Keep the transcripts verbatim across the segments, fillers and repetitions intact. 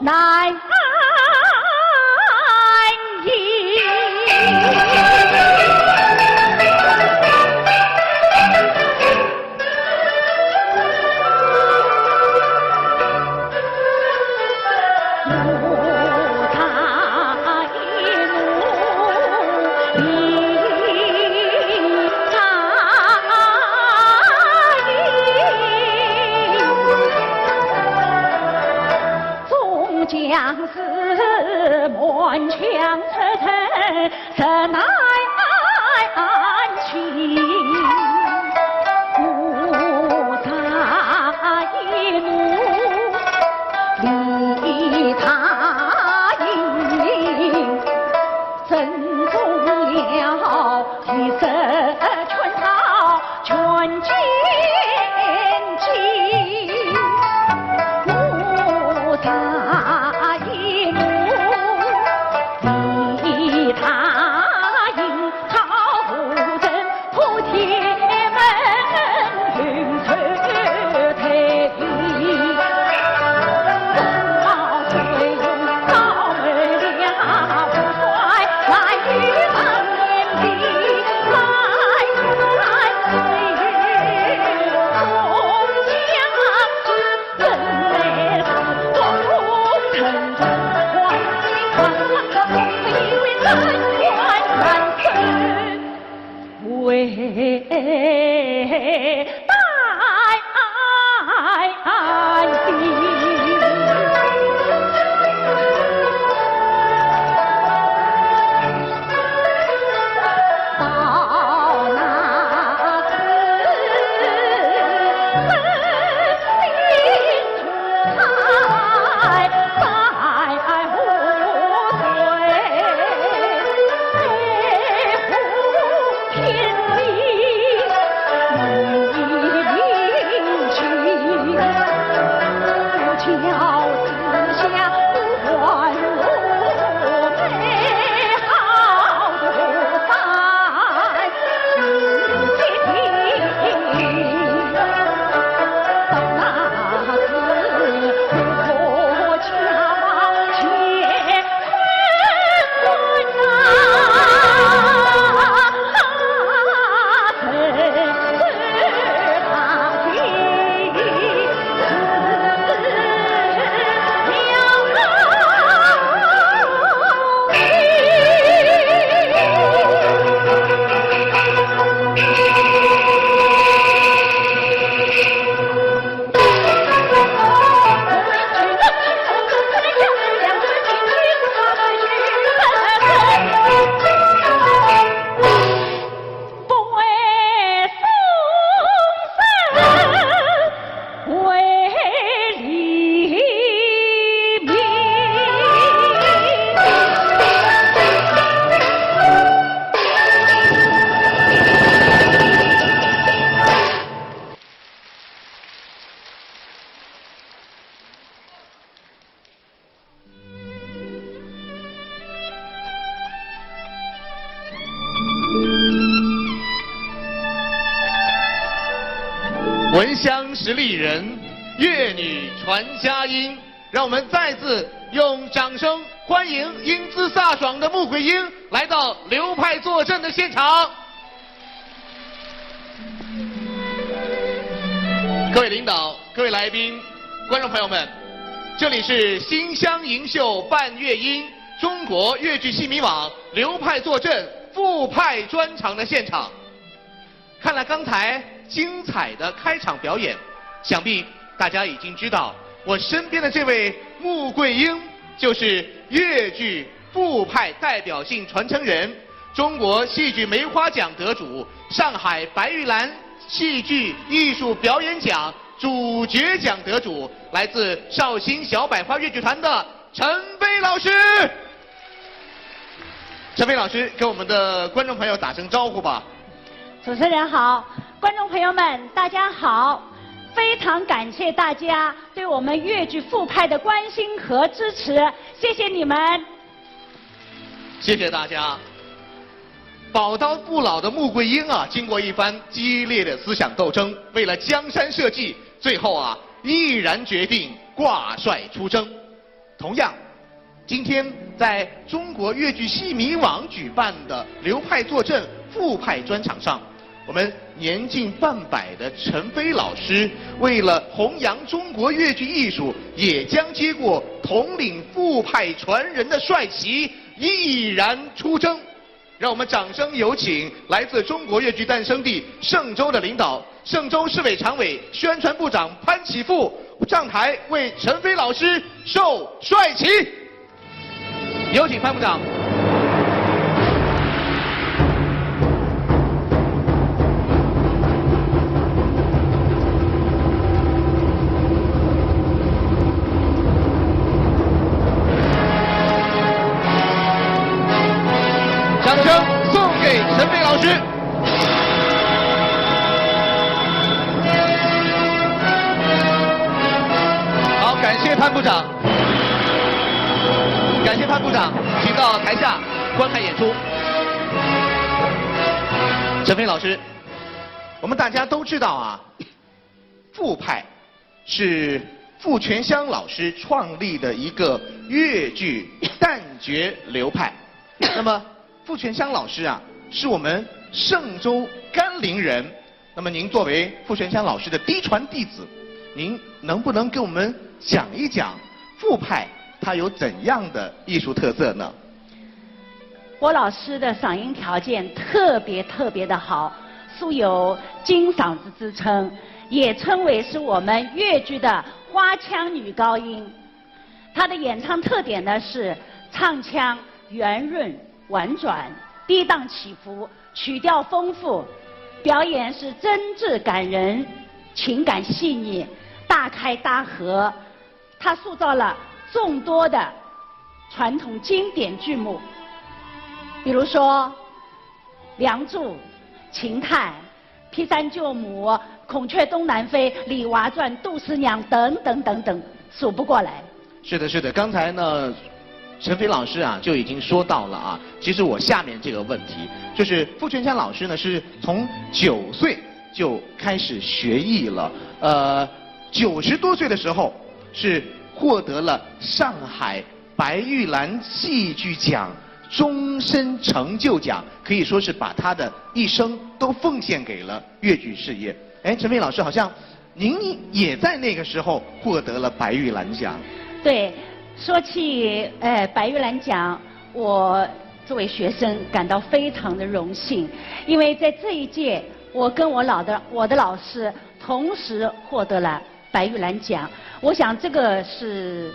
难言。闻香识丽人，越女传佳音。让我们再次用掌声欢迎英姿飒爽的穆桂英来到流派坐镇的现场。各位领导、各位来宾、观众朋友们，这里是新乡银秀伴越音，中国越剧戏迷网流派坐镇复派专场的现场。 看了刚才精彩的开场表演，想必大家已经知道，我身边的这位穆桂英就是越剧复派代表性传承人，中国戏剧梅花奖得主，上海白玉兰戏剧艺术表演奖主角奖得主，来自绍兴小百花越剧团的陈飞老师。 陈飞老师，跟我们的观众朋友打声招呼吧。主持人好，观众朋友们，大家好！非常感谢大家对我们越剧复派的关心和支持，谢谢你们。谢谢大家。宝刀不老的穆桂英啊，经过一番激烈的思想斗争，为了江山社稷，最后啊，毅然决定挂帅出征。同样，今天在中国越剧戏迷网举办的流派坐镇复派专场上，我们年近半百的陈飞老师，为了弘扬中国越剧艺术，也将接过统领复派传人的帅旗，毅然出征。让我们掌声有请来自中国越剧诞生地嵊州的领导，嵊州市委常委、宣传部长潘启富上台为陈飞老师授帅旗。有请潘部长。掌声送给陈飞老师。好，感谢潘部长。感谢潘部长，请到台下观看演出。陈飞老师，我们大家都知道啊，复派是傅泉香老师创立的一个越剧旦角流派。那么傅泉香老师啊，是我们嵊州甘霖人。那么您作为傅泉香老师的嫡传弟子，您能不能给我们讲一讲复派它有怎样的艺术特色呢？我老师的嗓音条件特别特别的好，素有金嗓子之称，也称为是我们越剧的花腔女高音。她的演唱特点呢是唱腔圆润婉转，跌宕起伏，曲调丰富，表演是真挚感人，情感细腻，大开大合。她塑造了众多的传统经典剧目，比如说《梁祝》《秦探》《劈山救母》《孔雀东南飞》《李娃传》《杜十娘》等等等等，数不过来。是的，是的，刚才呢，陈飞老师啊就已经说到了啊。其实我下面这个问题，就是傅泉香老师呢是从九岁就开始学艺了，呃，九十多岁的时候是获得了上海白玉兰戏剧奖终身成就奖，可以说是把他的一生都奉献给了越剧事业。哎，陈飞老师，好像您也在那个时候获得了白玉兰奖。对，说起呃白玉兰奖，我作为学生感到非常的荣幸，因为在这一届，我跟我老的我的老师同时获得了白玉兰奖。我想这个是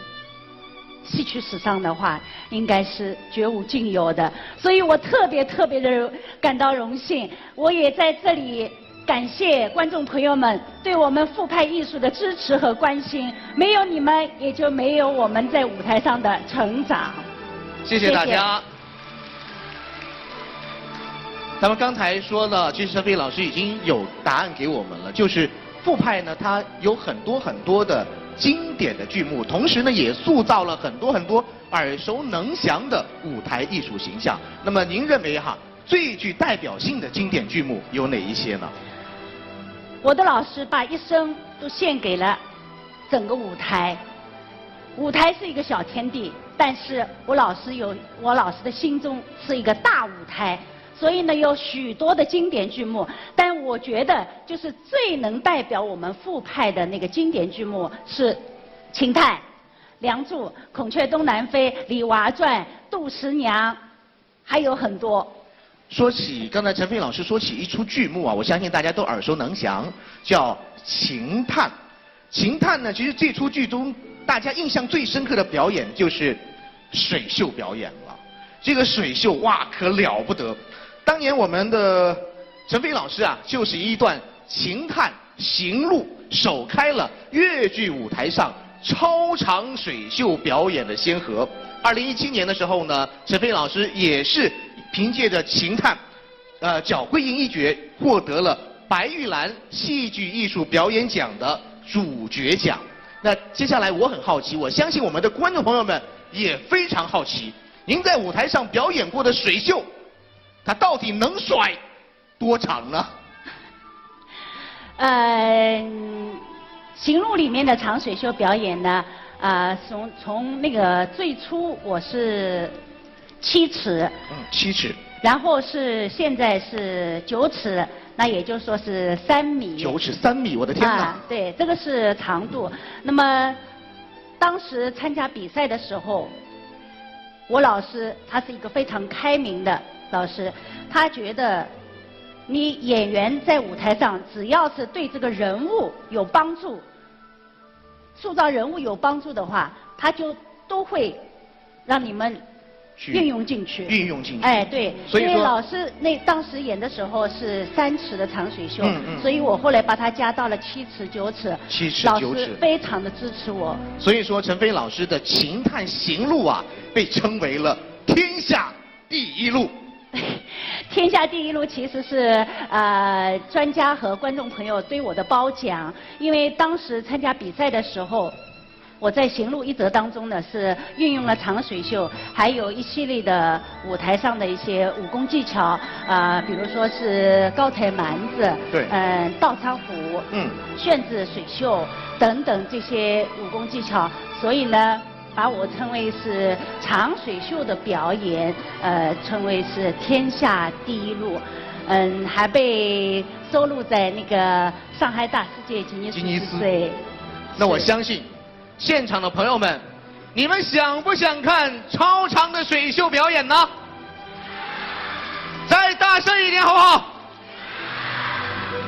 戏曲史上的话，应该是绝无仅有的，所以我特别特别的感到荣幸。我也在这里感谢观众朋友们对我们复派艺术的支持和关心，没有你们，也就没有我们在舞台上的成长。谢谢大家。那么刚才说了，其实陈飞老师已经有答案给我们了，就是复派呢，它有很多很多的经典的剧目，同时呢，也塑造了很多很多耳熟能详的舞台艺术形象。那么您认为哈，最具代表性的经典剧目有哪一些呢？我的老师把一生都献给了整个舞台。舞台是一个小天地，但是我老师有我老师的心中是一个大舞台，所以呢有许多的经典剧目，但我觉得就是最能代表我们复派的那个经典剧目是《秦探》《梁祝》《孔雀东南飞》《李娃传》《杜十娘》，还有很多。说起刚才陈飞老师说起一出剧目啊，我相信大家都耳熟能详，叫《秦探》。《秦探》呢，其实这出剧中大家印象最深刻的表演就是水袖表演了。这个水袖哇，可了不得。当年我们的陈飞老师啊，就是一段《秦探》行路，首开了越剧舞台上超长水袖表演的先河。二零一七年的时候呢，陈飞老师也是凭借着《秦探》，呃，《皎桂英》一角获得了白玉兰戏剧艺术表演奖的主角奖。那接下来我很好奇，我相信我们的观众朋友们也非常好奇，您在舞台上表演过的水袖，它到底能甩多长呢？嗯，《行路》里面的长水袖表演呢，呃，从从那个最初我是七尺，嗯，七尺。然后是现在是九尺，那也就是说是三米。九尺三米，我的天哪！啊，对，这个是长度。那么当时参加比赛的时候，我老师他是一个非常开明的老师，他觉得你演员在舞台上只要是对这个人物有帮助，塑造人物有帮助的话，他就都会让你们去运用进去。运用进去哎，对，所以说因为老师那当时演的时候是三尺的长水袖，嗯嗯所以我后来把它加到了七尺、九尺。七尺老九尺师非常的支持我。所以说，陈飞老师的《评弹行路》啊，被称为了天下第一路。天下第一路其实是呃专家和观众朋友对我的褒奖，因为当时参加比赛的时候，我在《行路》一折当中呢是运用了长水袖，还有一系列的舞台上的一些武功技巧，啊、比如说是高抬蛮子，对嗯、倒插虎，嗯旋子水袖等等这些武功技巧，所以呢。把我称为是长水袖的表演，呃，称为是天下第一路，嗯，还被收录在那个上海大世界吉尼斯吉尼斯之最。那我相信，现场的朋友们，你们想不想看超长的水袖表演呢？再大声一点，好不好？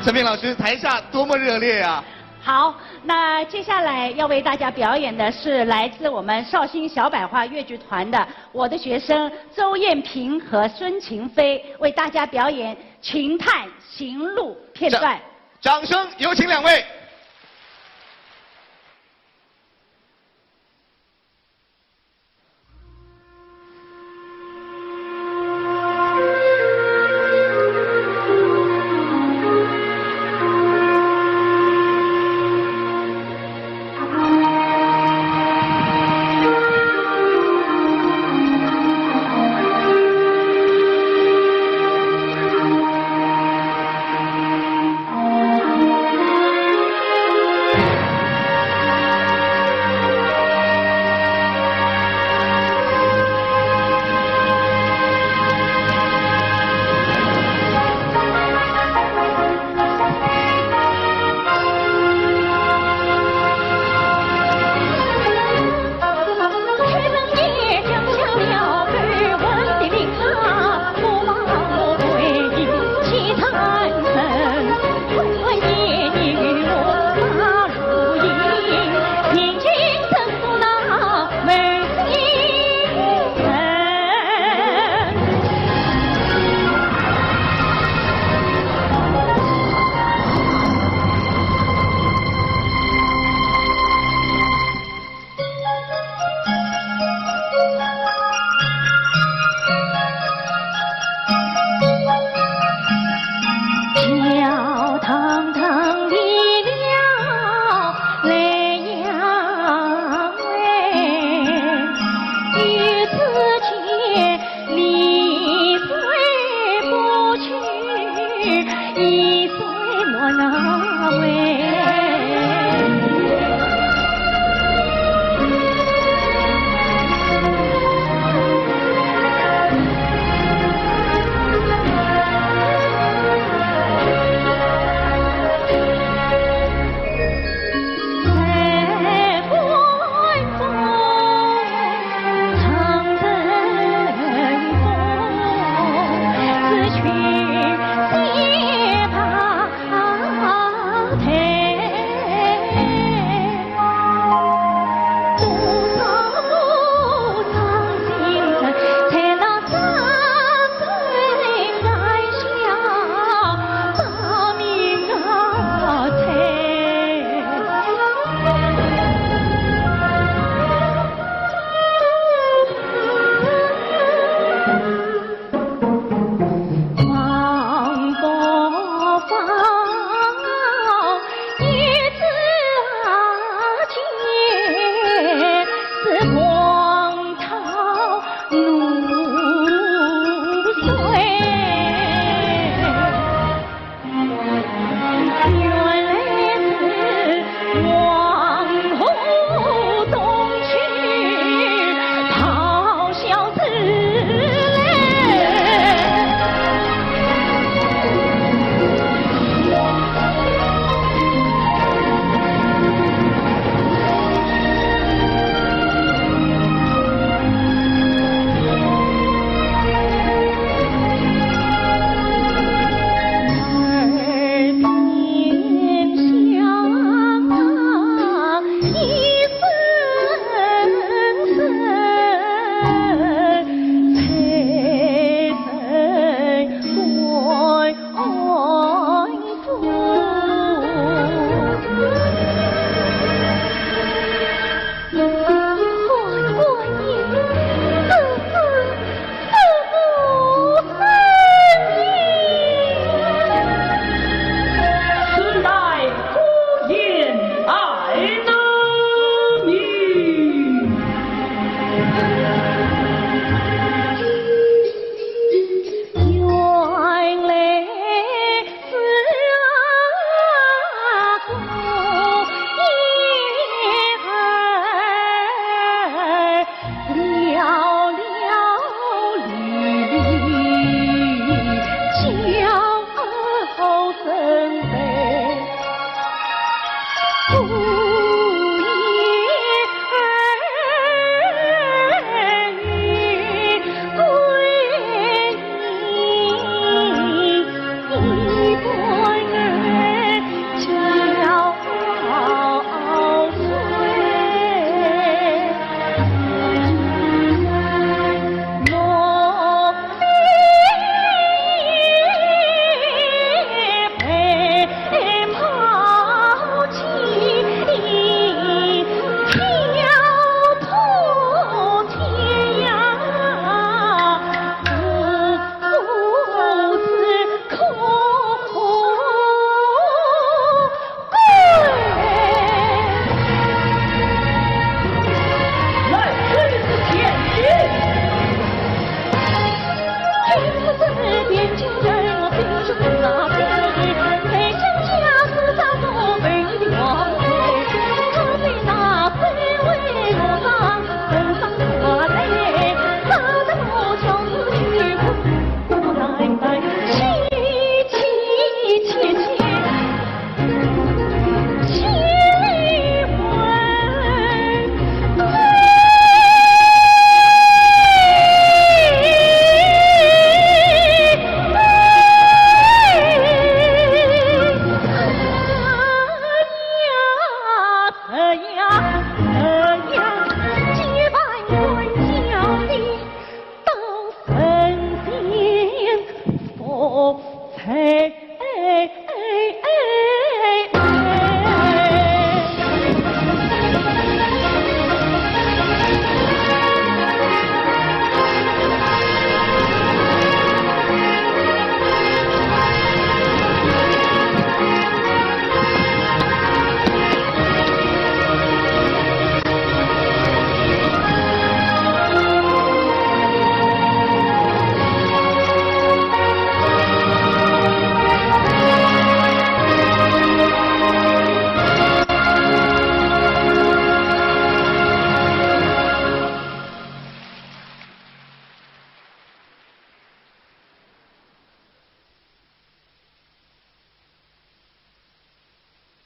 陈飞老师，台下多么热烈啊！好，那接下来要为大家表演的是来自我们绍兴小百花越剧团的我的学生周艳萍和孙晴飞，为大家表演《评弹行路》片段。掌声有请两位。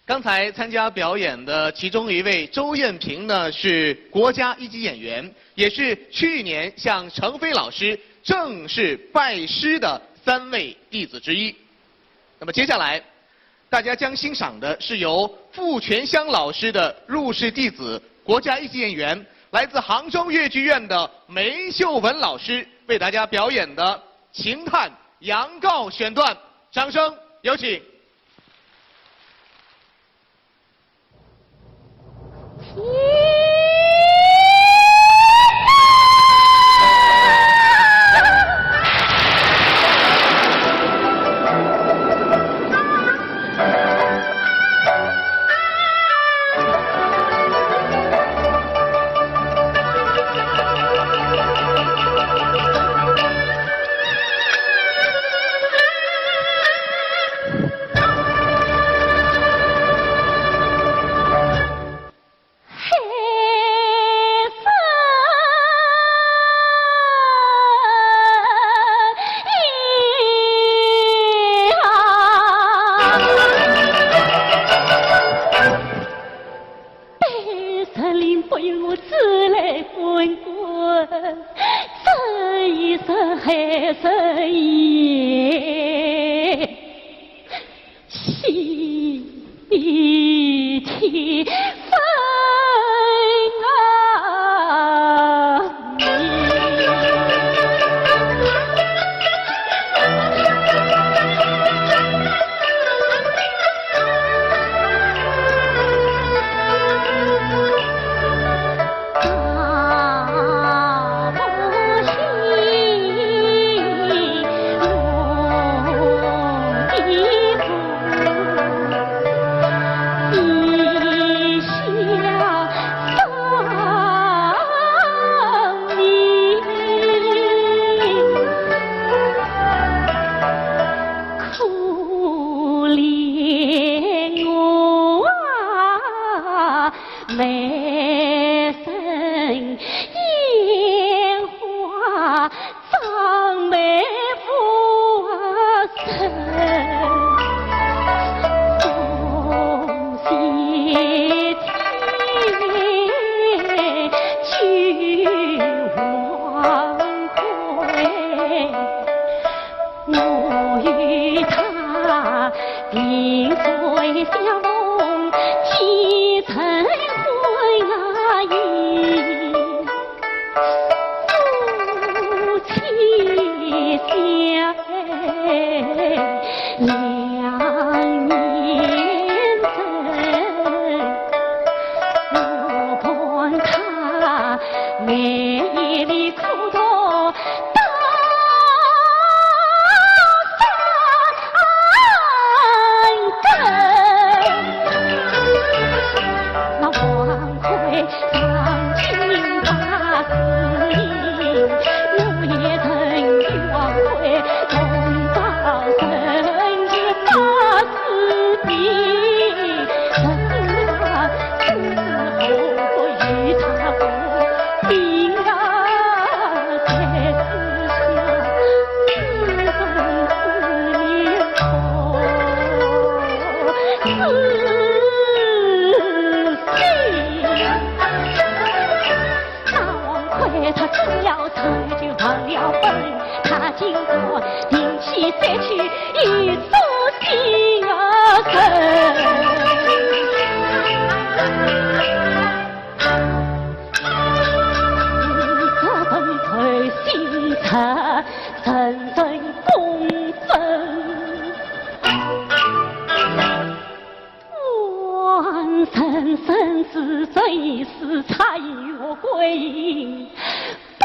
刚才参加表演的其中一位周艳萍呢，是国家一级演员，也是去年向程飞老师正式拜师的三位弟子之一。那么接下来，大家将欣赏的是由付泉香老师的入室弟子、国家一级演员，来自杭州越剧院的梅秀文老师为大家表演的《秦汉杨告》选段，掌声有请。是差与我归吧。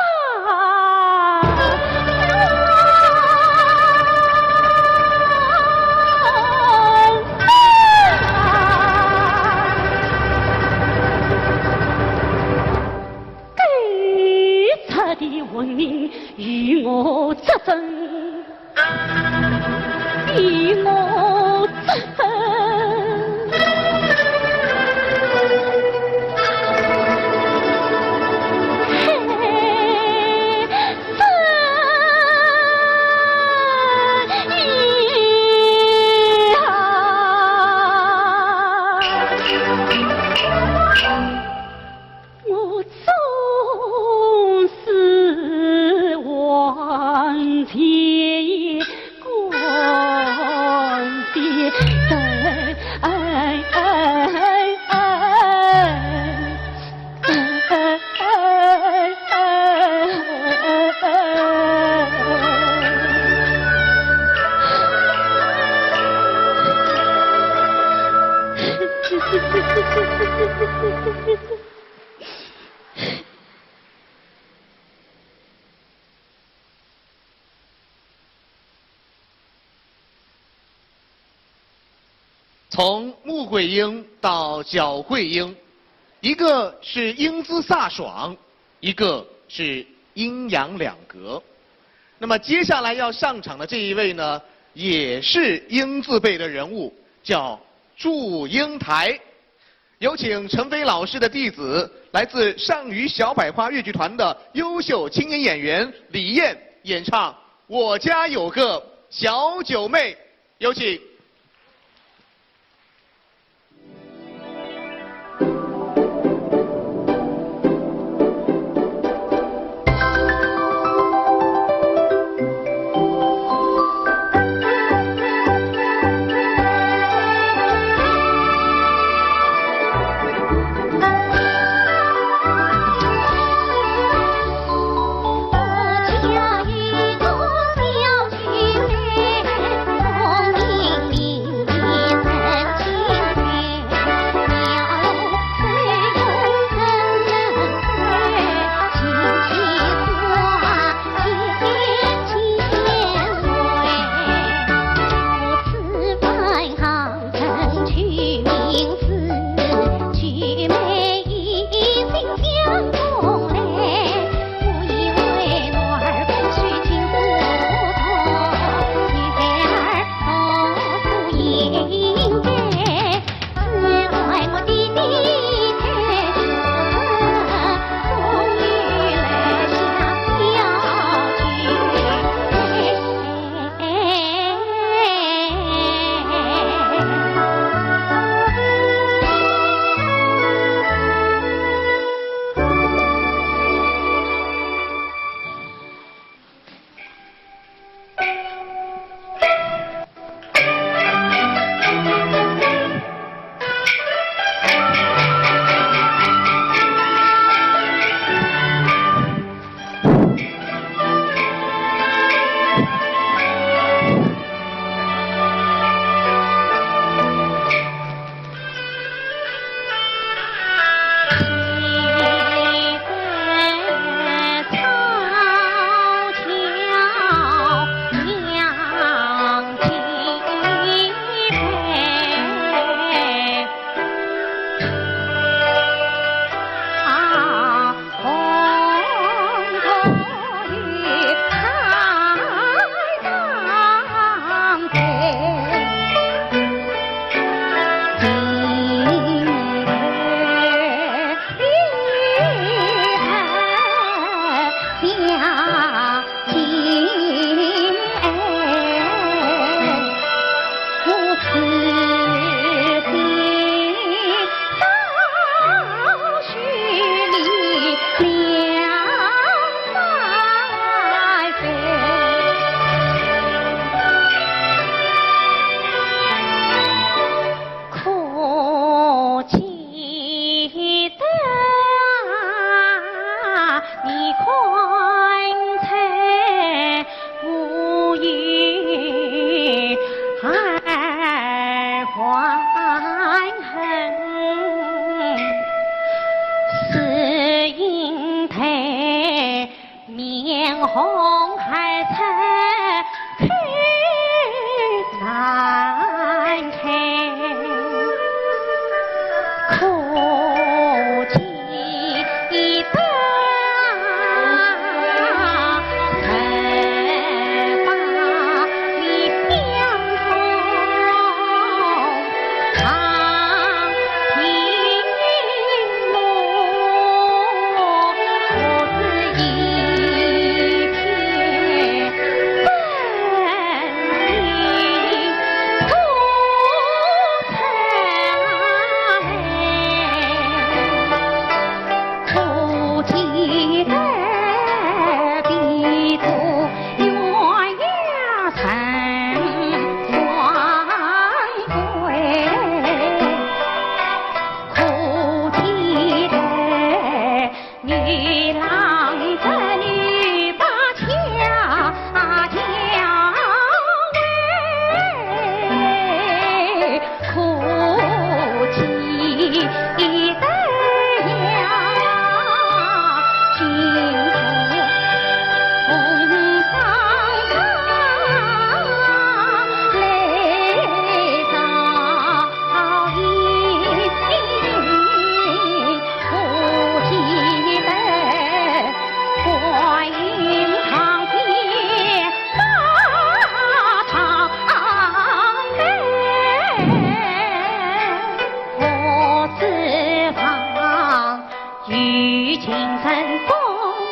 对他的文明与我作证。 与我作证。嘿，这一啊。 我总是忘记过的疼。从穆桂英到皎桂英，一个是英姿飒爽，一个是阴阳两隔。那么接下来要上场的这一位呢，也是英字辈的人物，叫祝英台。有请陈飞老师的弟子，来自上虞小百花越剧团的优秀青年演员李艳演唱《我家有个小九妹》。 有请。红海城去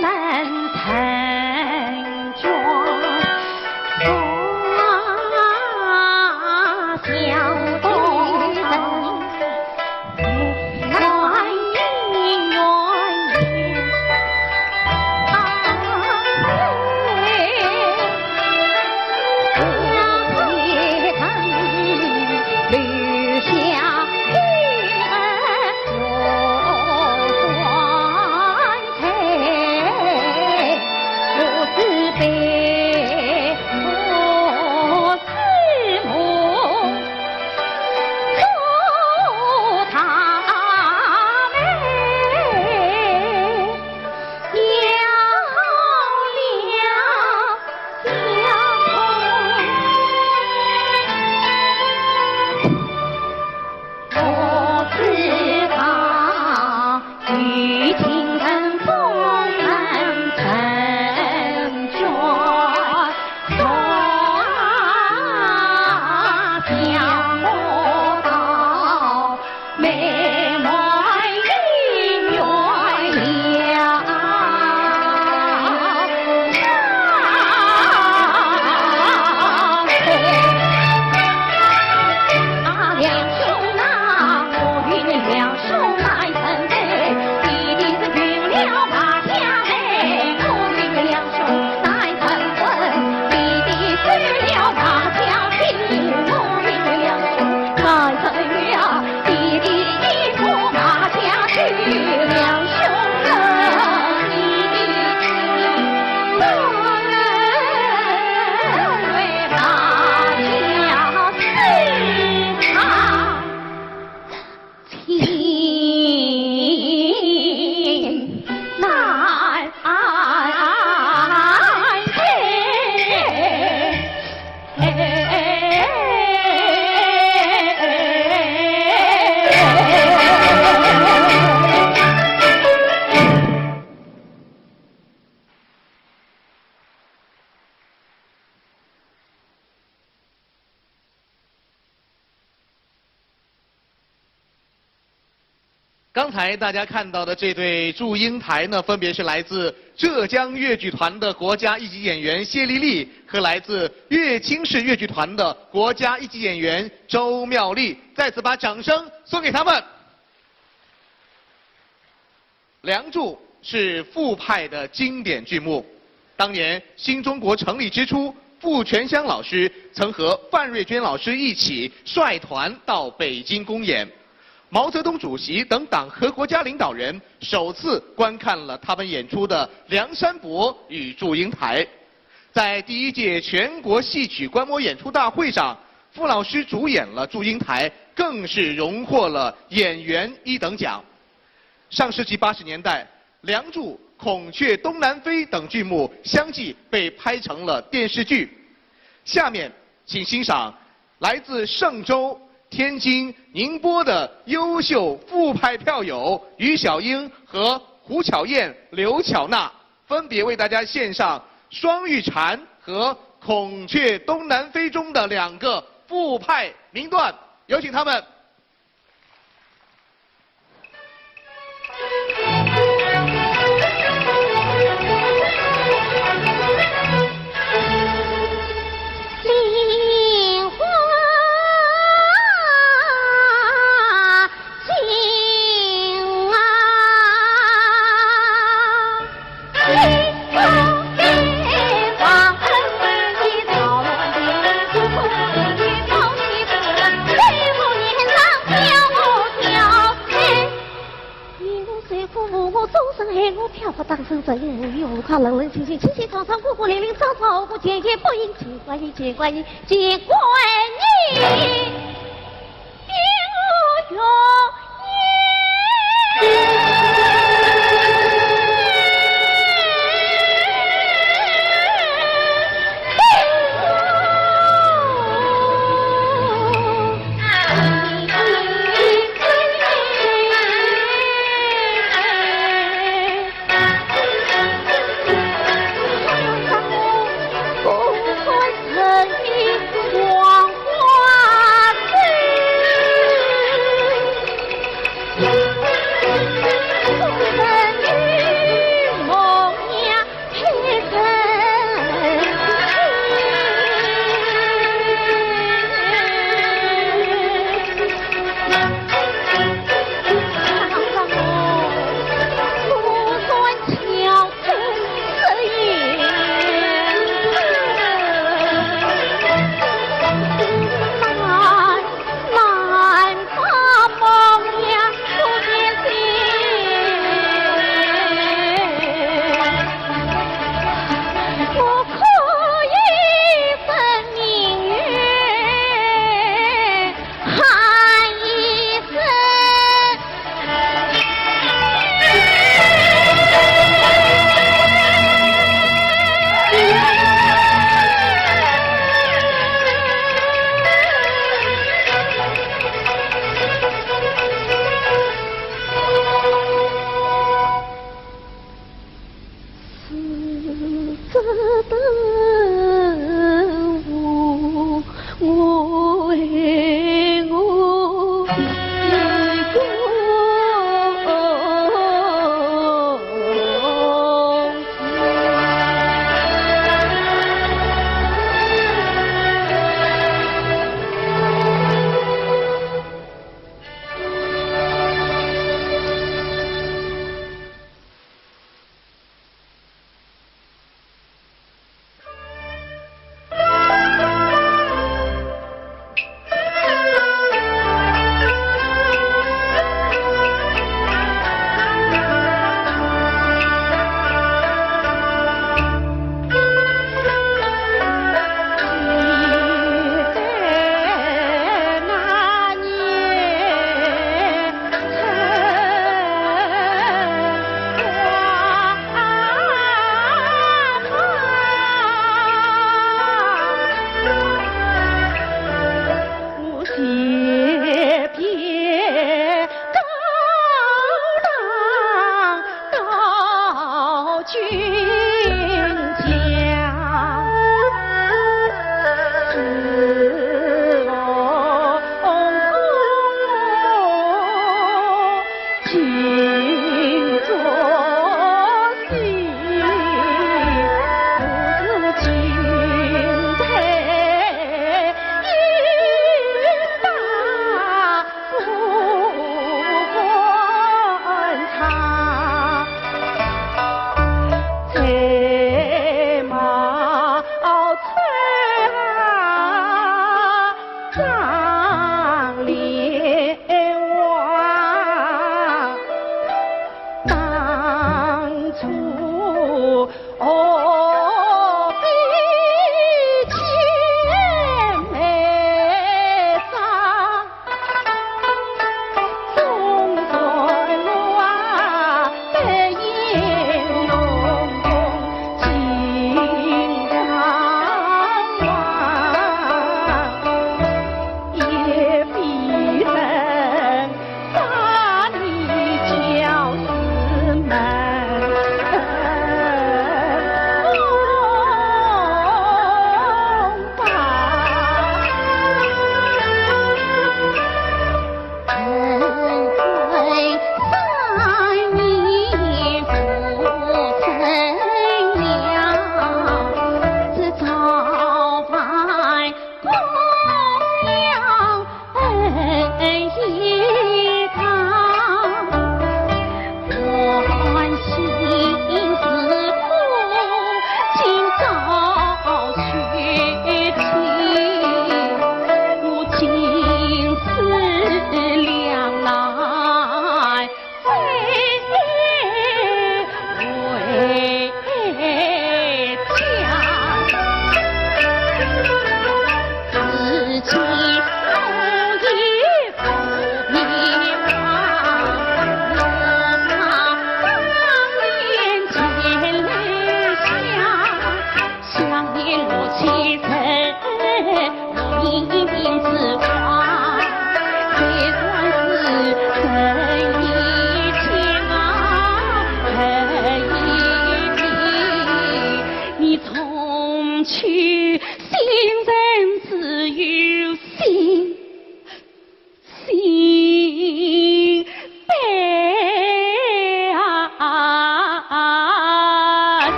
南开，可见得人把你相逢。 刚才大家看到的这对祝英台呢，分别是来自浙江越剧团的国家一级演员谢丽丽和来自乐清市越剧团的国家一级演员周妙丽。再次把掌声送给他们。《梁祝》是傅派的经典剧目，当年新中国成立之初，傅泉香老师曾和范瑞娟老师一起率团到北京公演。 毛泽东主席等党和国家领导人首次观看了他们演出的《梁山伯与祝英台》。在第一届全国戏曲观摩演出大会上，傅老师主演了祝英台，更是荣获了演员一等奖。上世纪八十年代，梁祝》《孔雀东南飞》等剧目相继被拍成了电视剧。下面，请欣赏来自嵊州、天津、宁波的优秀傅派票友于小英和胡巧燕、刘巧娜，分别为大家献上《双玉蟾》和《孔雀东南飞》中的两个傅派名段，有请他们。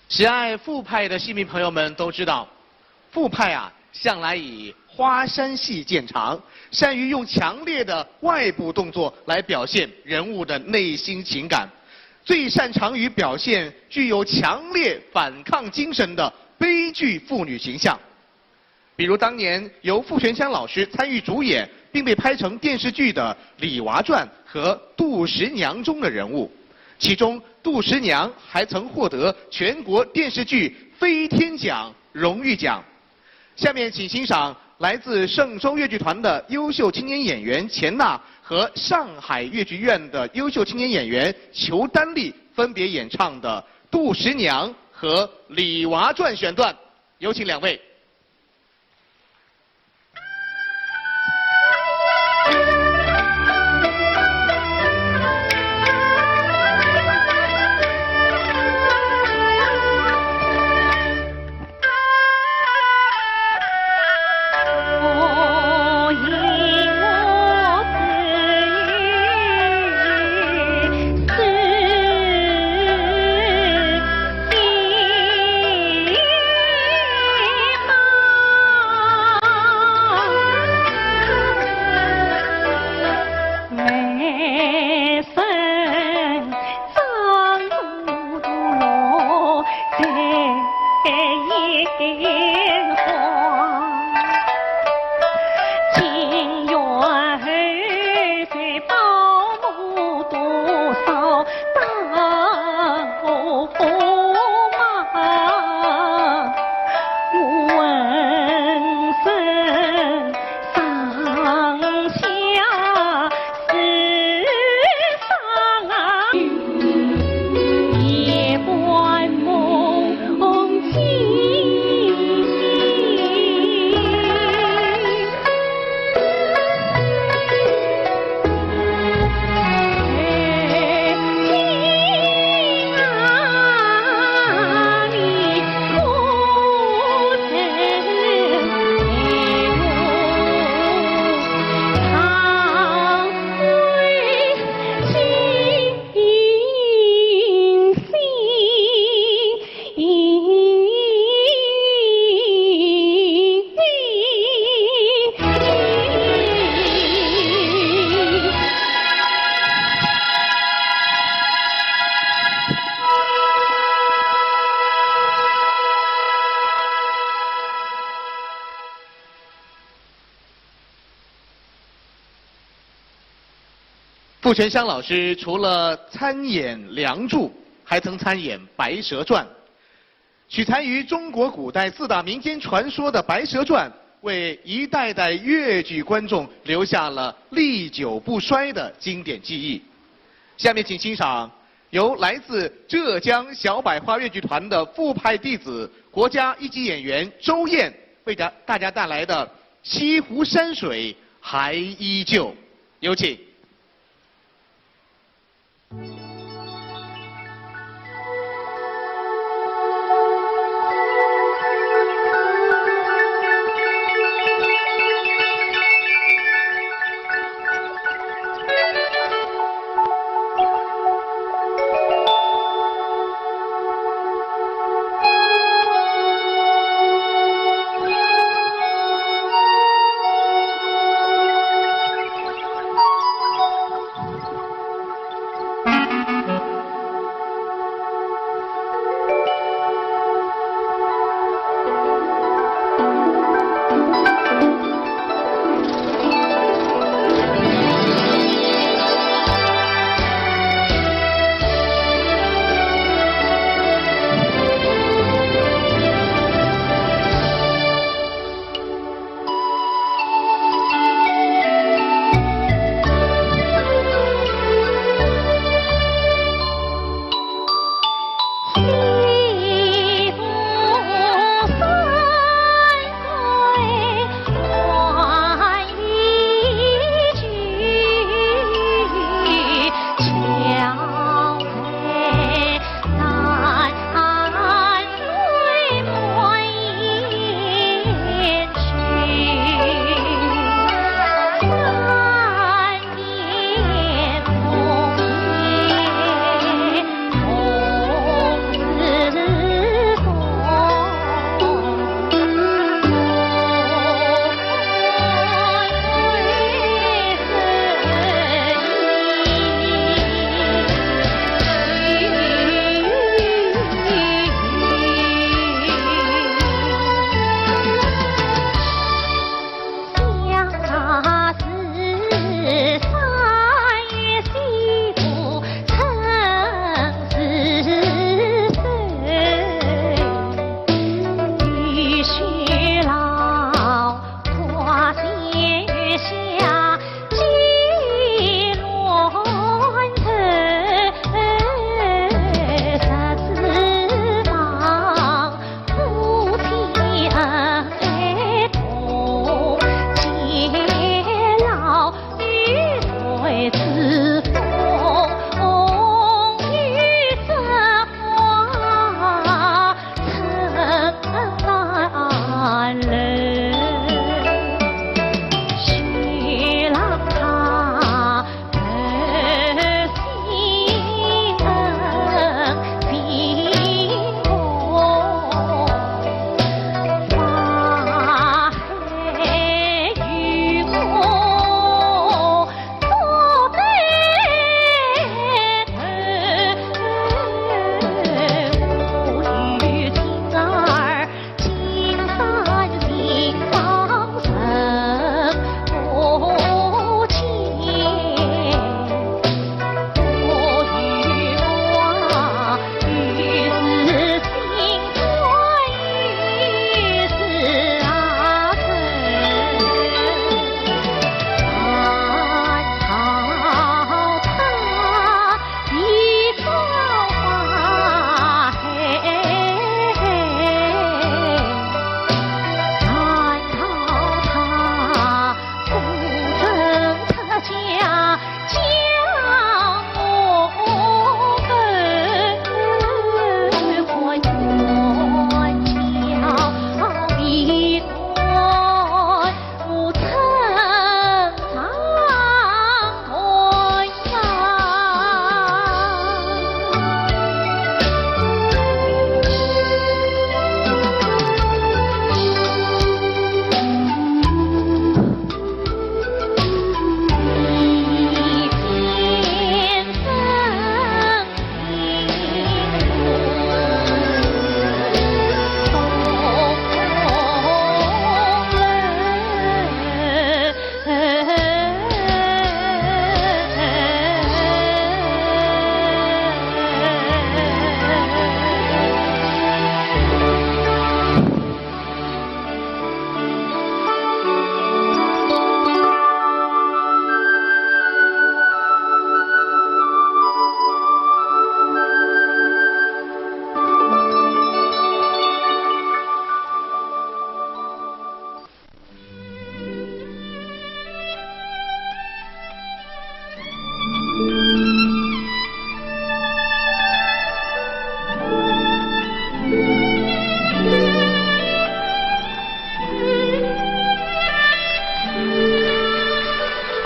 喜爱傅派的戏迷朋友们都知道，傅派啊，向来以花山戏见长，善于用强烈的外部动作来表现人物的内心情感，最擅长于表现具有强烈反抗精神的悲剧妇女形象。 比如当年由傅泉香老师参与主演并被拍成电视剧的《李娃传》和《杜十娘》中的人物，其中杜十娘还曾获得全国电视剧飞天奖荣誉奖。下面请欣赏来自嵊州越剧团的优秀青年演员钱娜和上海越剧院的优秀青年演员裘丹丽分别演唱的《杜十娘》和《李娃传》选段，有请两位。 傅泉香老师除了参演《梁祝》，还曾参演《白蛇传》。取材于中国古代四大民间传说的《白蛇传》，为一代代越剧观众留下了历久不衰的经典记忆。下面请欣赏由来自浙江小百花越剧团的傅派弟子、国家一级演员周燕为大大家带来的《西湖山水还依旧》，有请。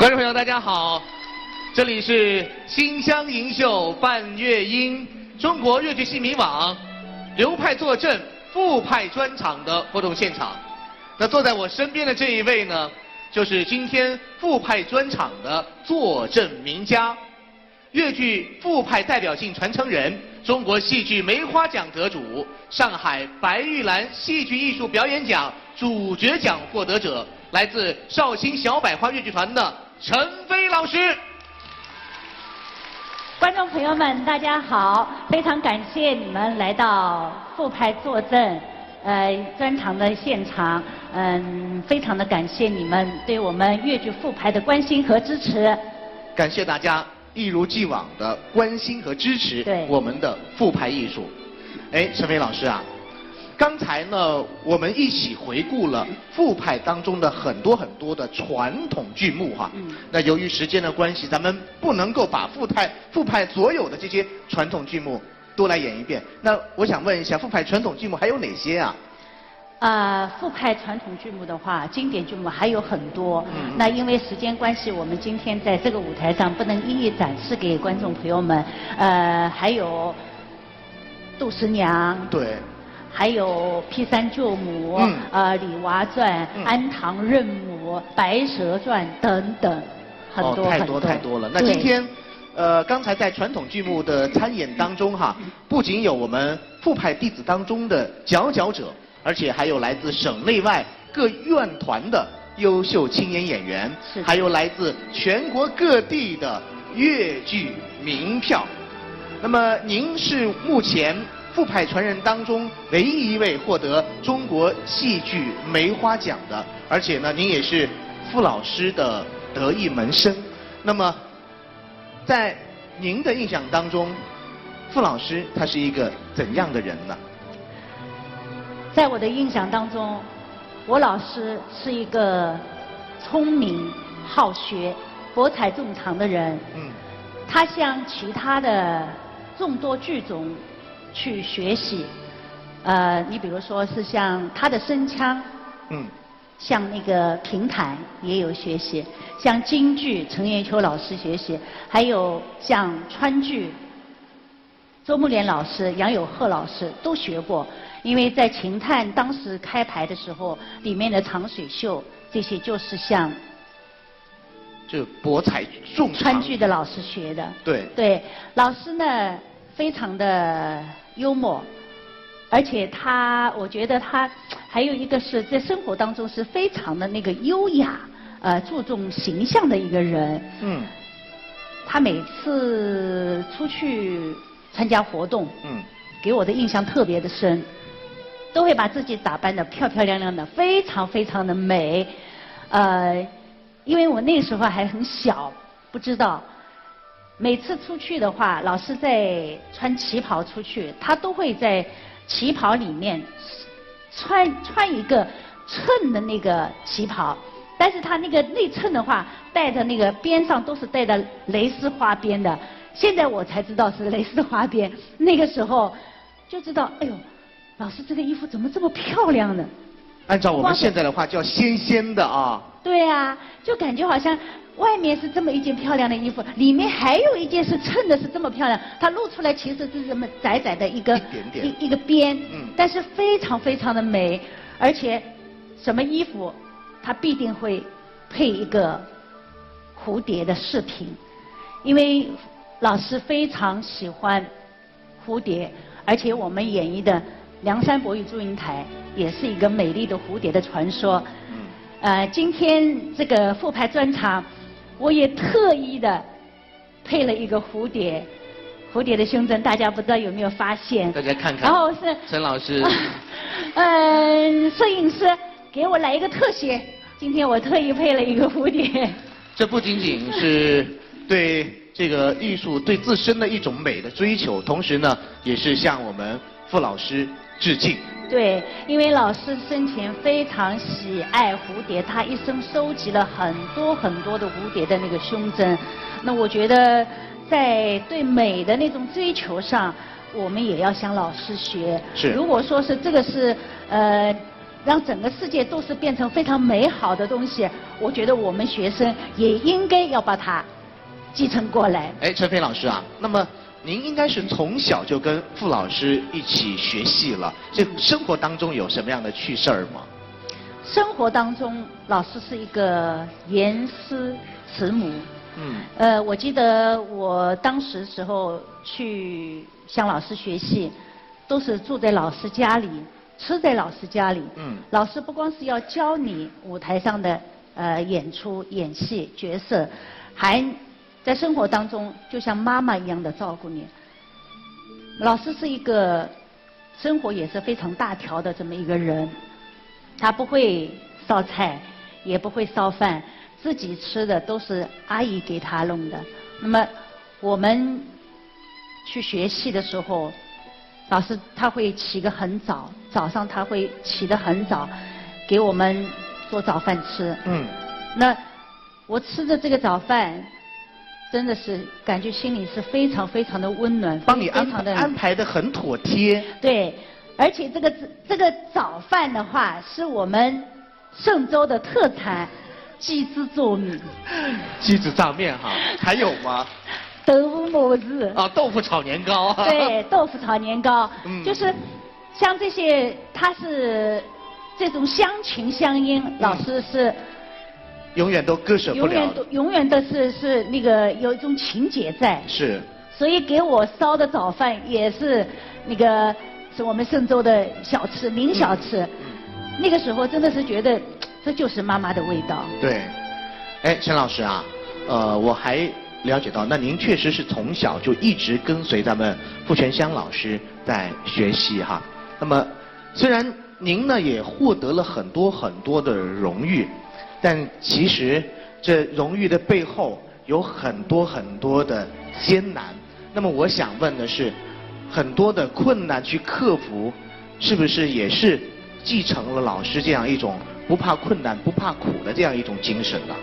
观众朋友，大家好，这里是新乡银秀伴乐音中国越剧戏迷网流派坐镇复派专场的活动现场。那坐在我身边的这一位呢，就是今天复派专场的坐镇名家，越剧复派代表性传承人，中国戏剧梅花奖得主，上海白玉兰戏剧艺术表演奖主角奖获得者，来自绍兴小百花越剧团的陈飞老师。观众朋友们，大家好！非常感谢你们来到复派坐镇，呃，专场的现场。嗯，非常的感谢你们对我们越剧复派的关心和支持。感谢大家一如既往的关心和支持对我们的复派艺术。哎，陈飞老师啊，刚才呢，我们一起回顾了复派当中的很多很多的传统剧目哈。嗯那由于时间的关系，咱们不能够把复派复派所有的这些传统剧目都来演一遍。那我想问一下，复派传统剧目还有哪些啊？呃，复派传统剧目的话，经典剧目还有很多。嗯那因为时间关系，我们今天在这个舞台上不能一一展示给观众朋友们。呃，还有《杜十娘》，对，还有《劈山救母》，嗯呃，《李娃传》嗯安堂认母》《白蛇传》等等，很多、哦，太很多太多了。那对今天，呃，刚才在传统剧目的参演当中哈，不仅有我们复派弟子当中的佼佼者，而且还有来自省内外各院团的优秀青年演员，是的还有来自全国各地的越剧名票。那么您是目前复派传人当中唯一一位获得中国戏剧梅花奖的，而且呢，您也是傅老师的得意门生。那么，在您的印象当中，傅老师他是一个怎样的人呢？在我的印象当中，我老师是一个聪明、好学、博采众长的人。嗯他向其他的众多剧种去学习。呃，你比如说是像他的生腔，嗯像那个评弹也有学习，像京剧陈圆秋老师学习，还有像川剧。周慕莲老师、杨友鹤老师都学过，因为在评弹当时开排的时候，里面的长水袖这些就是向就博采众长。川剧的老师学的。对对，老师呢非常的幽默，而且他，我觉得他还有一个是在生活当中是非常的那个优雅，呃，注重形象的一个人。嗯他每次出去参加活动，嗯给我的印象特别的深，都会把自己打扮得漂漂亮亮的，非常非常的美。呃，因为我那时候还很小，不知道。每次出去的话，老师在穿旗袍出去，他都会在旗袍里面穿穿一个衬的那个旗袍，但是他那个内衬的话，带着那个边上都是带着蕾丝花边的。现在我才知道是蕾丝花边，那个时候就知道，哎呦，老师这个衣服怎么这么漂亮呢？按照我们现在的话叫仙仙的啊。对啊，就感觉好像外面是这么一件漂亮的衣服，里面还有一件是衬的是这么漂亮，它露出来其实是这么窄窄的一个一点点一一个边，嗯但是非常非常的美，而且什么衣服它必定会配一个蝴蝶的饰品，因为老师非常喜欢蝴蝶，而且我们演绎的梁山伯与祝英台也是一个美丽的蝴蝶的传说。嗯呃，今天这个复排专场，我也特意的配了一个蝴蝶，蝴蝶的胸针，大家不知道有没有发现？大家看看然后是陈老师嗯，摄影师给我来一个特写，今天我特意配了一个蝴蝶。这不仅仅是对这个艺术对自身的一种美的追求，同时呢，也是向我们傅老师致敬。对，因为老师生前非常喜爱蝴蝶，他一生收集了很多很多的蝴蝶的那个胸针。那我觉得，在对美的那种追求上，我们也要向老师学。是如果说是这个是呃让整个世界都是变成非常美好的东西，我觉得我们学生也应该要把它继承过来。哎，陈飞老师啊，那么您应该是从小就跟傅老师一起学戏了，这生活当中有什么样的趣事儿吗？生活当中，老师是一个严师慈母。嗯。呃，我记得我当时时候去向老师学戏，都是住在老师家里，吃在老师家里。嗯。老师不光是要教你舞台上的呃演出、演戏角色，还在生活当中就像妈妈一样的照顾你。老师是一个生活也是非常大条的这么一个人，他不会烧菜，也不会烧饭，自己吃的都是阿姨给他弄的。那么我们去学戏的时候，老师他会起个很早，早上他会起得很早，给我们做早饭吃。嗯。那我吃着这个早饭，真的是感觉心里是非常非常的温暖，帮你安非常的安排的很妥帖。对，而且这个这个早饭的话，是我们嵊州的特产，鸡汁做面。鸡汁炸面哈，还有吗？豆腐木子。啊，豆腐炒年糕。对，豆腐炒年糕，嗯。就是像这些，它是这种乡情乡音，嗯。老师是永远都割舍不了。永远都永远都是是那个有一种情结在。是。所以给我烧的早饭也是那个是我们嵊州的小吃，名小吃。嗯嗯。那个时候真的是觉得这就是妈妈的味道。对。哎，陈老师啊，呃，我还了解到，那您确实是从小就一直跟随咱们傅泉香老师在学习哈。那么，虽然您呢也获得了很多很多的荣誉，但其实这荣誉的背后有很多很多的艰难。那么我想问的是，很多的困难去克服，是不是也是继承了老师这样一种不怕困难、不怕苦的这样一种精神呢？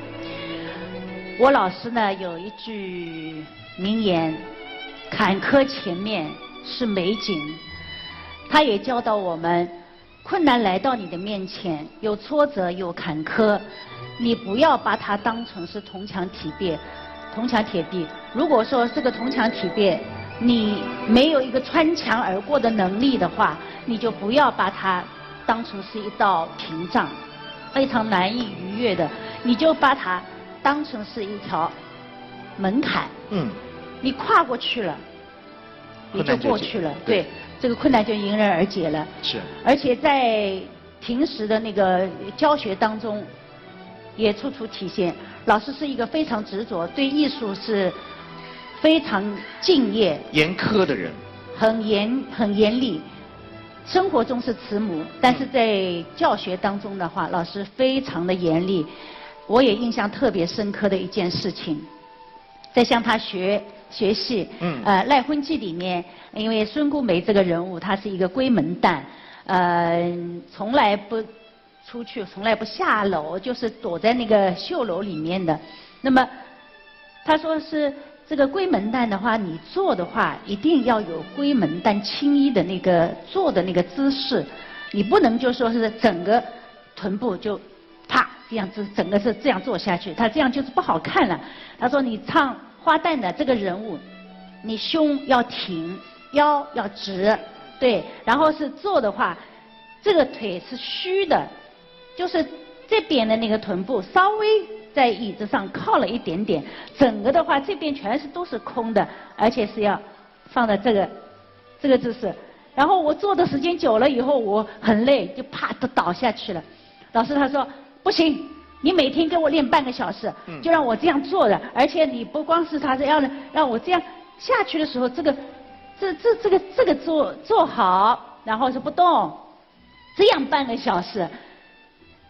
我老师呢有一句名言：“坎坷前面是美景。”他也教导我们，困难来到你的面前，有挫折，有坎坷，你不要把它当成是铜墙铁壁，铜墙铁壁。如果说这个铜墙铁壁，你没有一个穿墙而过的能力的话，你就不要把它当成是一道屏障，非常难以逾越的，你就把它当成是一条门槛。嗯。你跨过去了，也就过去了。对。这个困难就迎刃而解了。是。而且在平时的那个教学当中，也处处体现。老师是一个非常执着，对艺术是非常敬业。严苛的人。很严，很严厉。生活中是慈母，但是在教学当中的话，老师非常的严厉。我也印象特别深刻的一件事情，在向他学学戏，嗯，呃，《赖婚记》里面，因为孙姑梅这个人物，她是一个闺门旦，呃，从来不出去，从来不下楼，就是躲在那个绣楼里面的。那么他说是这个闺门旦的话，你坐的话一定要有闺门旦青衣的那个坐的那个姿势，你不能就说是整个臀部就啪这样子，整个是这样坐下去，他这样就是不好看了。他说你唱花旦的这个人物，你胸要挺，腰要直，对，然后是坐的话，这个腿是虚的，就是这边的那个臀部稍微在椅子上靠了一点点，整个的话这边全是都是空的，而且是要放在这个这个姿势。然后我坐的时间久了以后，我很累，就啪的倒下去了。老师他说不行，你每天给我练半个小时，就让我这样坐着，而且你不光是他是要让我这样下去的时候，这个这这这个这个坐坐好，然后是不动，这样半个小时。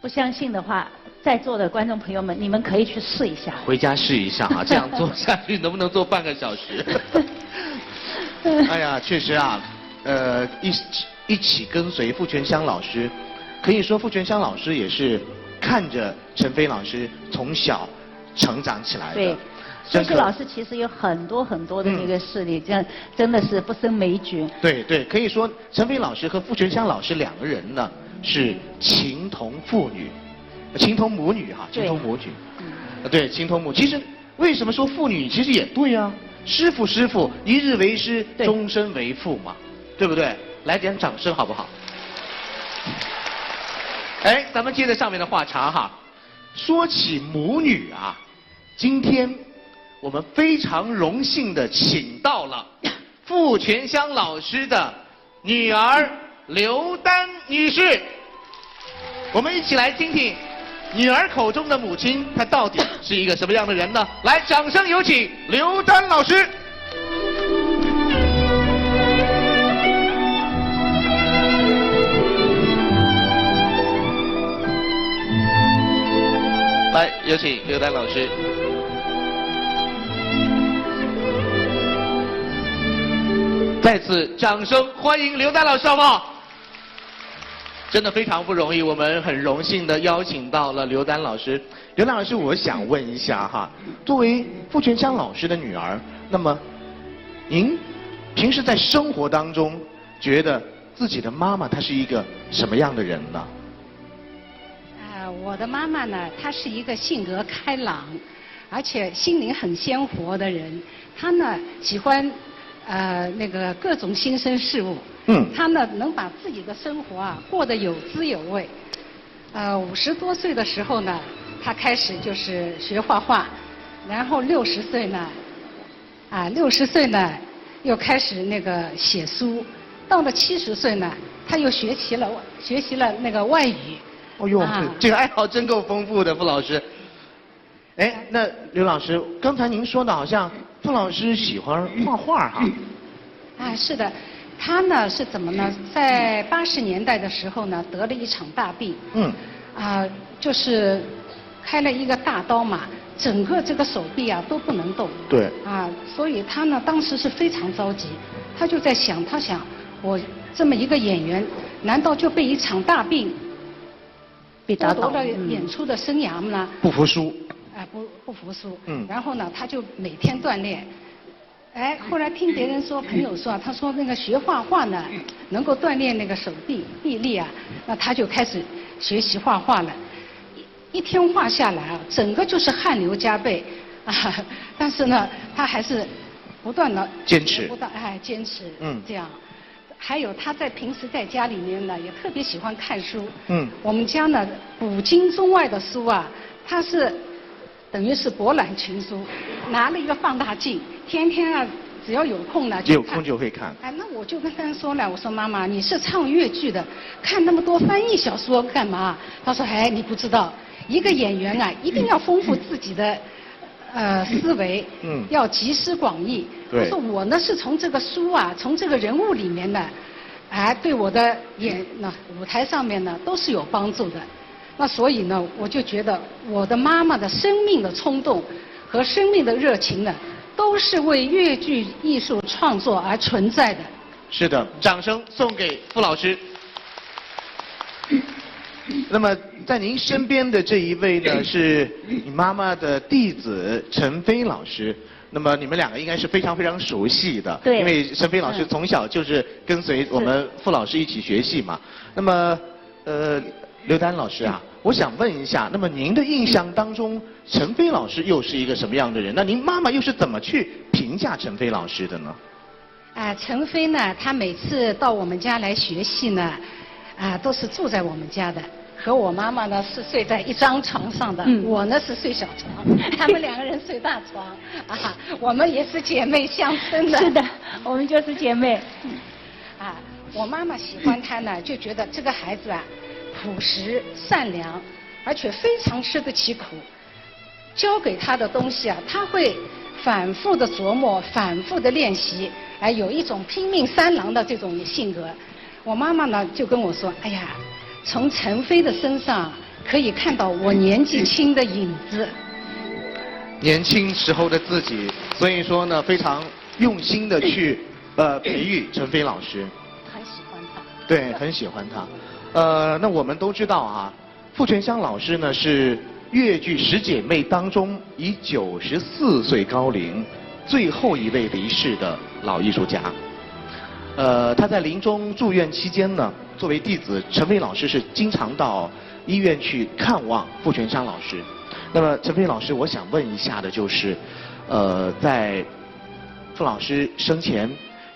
不相信的话，在座的观众朋友们，你们可以去试一下。回家试一下啊，这样坐下去能不能坐半个小时？哎呀，确实啊，呃，一起一起跟随傅泉香老师，可以说傅泉香老师也是看着陈飞老师从小成长起来的。对，所以老师其实有很多很多的那个事例，嗯，这样真的是不胜枚举。对对，可以说陈飞老师和傅泉香老师两个人呢，是情同父女，情同母女哈，情同母女。啊，对，情同母。其实为什么说父女？其实也对啊，师父师父，一日为师，终身为父嘛，对不对？来点掌声好不好？哎，咱们接着上面的话茬哈。说起母女啊，今天我们非常荣幸的请到了傅泉香老师的女儿刘丹女士。我们一起来听听女儿口中的母亲，她到底是一个什么样的人呢？来，掌声有请刘丹老师。来，有请刘丹老师。再次掌声欢迎刘丹老师，好不好？真的非常不容易，我们很荣幸的邀请到了刘丹老师。刘丹老师，我想问一下哈，作为傅泉香老师的女儿，那么您平时在生活当中觉得自己的妈妈她是一个什么样的人呢？啊，我的妈妈呢，她是一个性格开朗，而且心灵很鲜活的人。她呢，喜欢呃那个各种新生事物。嗯。她呢，能把自己的生活啊过得有滋有味。呃，五十多岁的时候呢，她开始就是学画画，然后六十岁呢，啊，六十岁呢，又开始那个写书。到了七十岁呢，她又学习了学习了那个外语。哦呦，这个爱好真够丰富的，傅老师。哎，那刘老师，刚才您说的好像傅老师喜欢画画哈。啊，是的，她呢是怎么呢？在八十年代的时候呢，得了一场大病。嗯。啊，就是开了一个大刀嘛，整个这个手臂啊都不能动。对。啊，所以她呢当时是非常着急，她就在想，她想，我这么一个演员，难道就被一场大病被打倒？了演出的生涯吗？不服输。哎，不不服输。嗯。然后呢，她就每天锻炼。哎，后来听别人说，朋友说，她说那个学画画呢，能够锻炼那个手臂臂力啊，那她就开始学习画画了。一一天画下来啊，整个就是汗流浃背啊，但是呢，她还是不断的坚持。不断哎坚持，嗯，这样。还有她在平时在家里面呢，也特别喜欢看书。嗯。我们家呢，古今中外的书啊，她是等于是博览群书，拿了一个放大镜，天天啊，只要有空呢，就看。有空就会看。哎，那我就跟她说了，我说妈妈，你是唱越剧的，看那么多翻译小说干嘛？她说，哎，你不知道，一个演员啊，一定要丰富自己的。呃，思维，嗯，要集思广益。对。她说我呢是从这个书啊，从这个人物里面呢，哎，对我的演那舞台上面呢都是有帮助的。那所以呢，我就觉得我的妈妈的生命的冲动和生命的热情呢，都是为越剧艺术创作而存在的。是的，掌声送给傅老师。那么在您身边的这一位呢，是你妈妈的弟子陈飞老师。那么你们两个应该是非常非常熟悉的，对，因为陈飞老师从小就是跟随我们傅老师一起学戏嘛。那么，呃，刘丹老师啊，我想问一下，那么您的印象当中，陈飞老师又是一个什么样的人？那您妈妈又是怎么去评价陈飞老师的呢？啊，陈飞呢，他每次到我们家来学戏呢，啊，都是住在我们家的，和我妈妈呢是睡在一张床上的，我呢是睡小床，他们两个人睡大床，啊，我们也是姐妹相生的。是的，我们就是姐妹。啊，我妈妈喜欢他呢，就觉得这个孩子啊，朴实善良，而且非常吃得起苦。 教给他的东西啊，他会反复的琢磨，反复的练习，哎，有一种拼命三郎的这种性格。我妈妈呢就跟我说，哎呀，从陈飞的身上可以看到我年纪轻的影子。年轻时候的自己，所以说呢，非常用心的去呃培育陈飞老师。很喜欢他。对，很喜欢他。呃，那我们都知道啊。 傅泉香老师呢是越剧十姐妹当中以九十四岁高龄最后一位离世的老艺术家。呃，他在临终住院期间呢，作为弟子，陈飞老师是经常到医院去看望傅泉山老师。那么，陈飞老师，我想问一下的就是，呃，在傅老师生前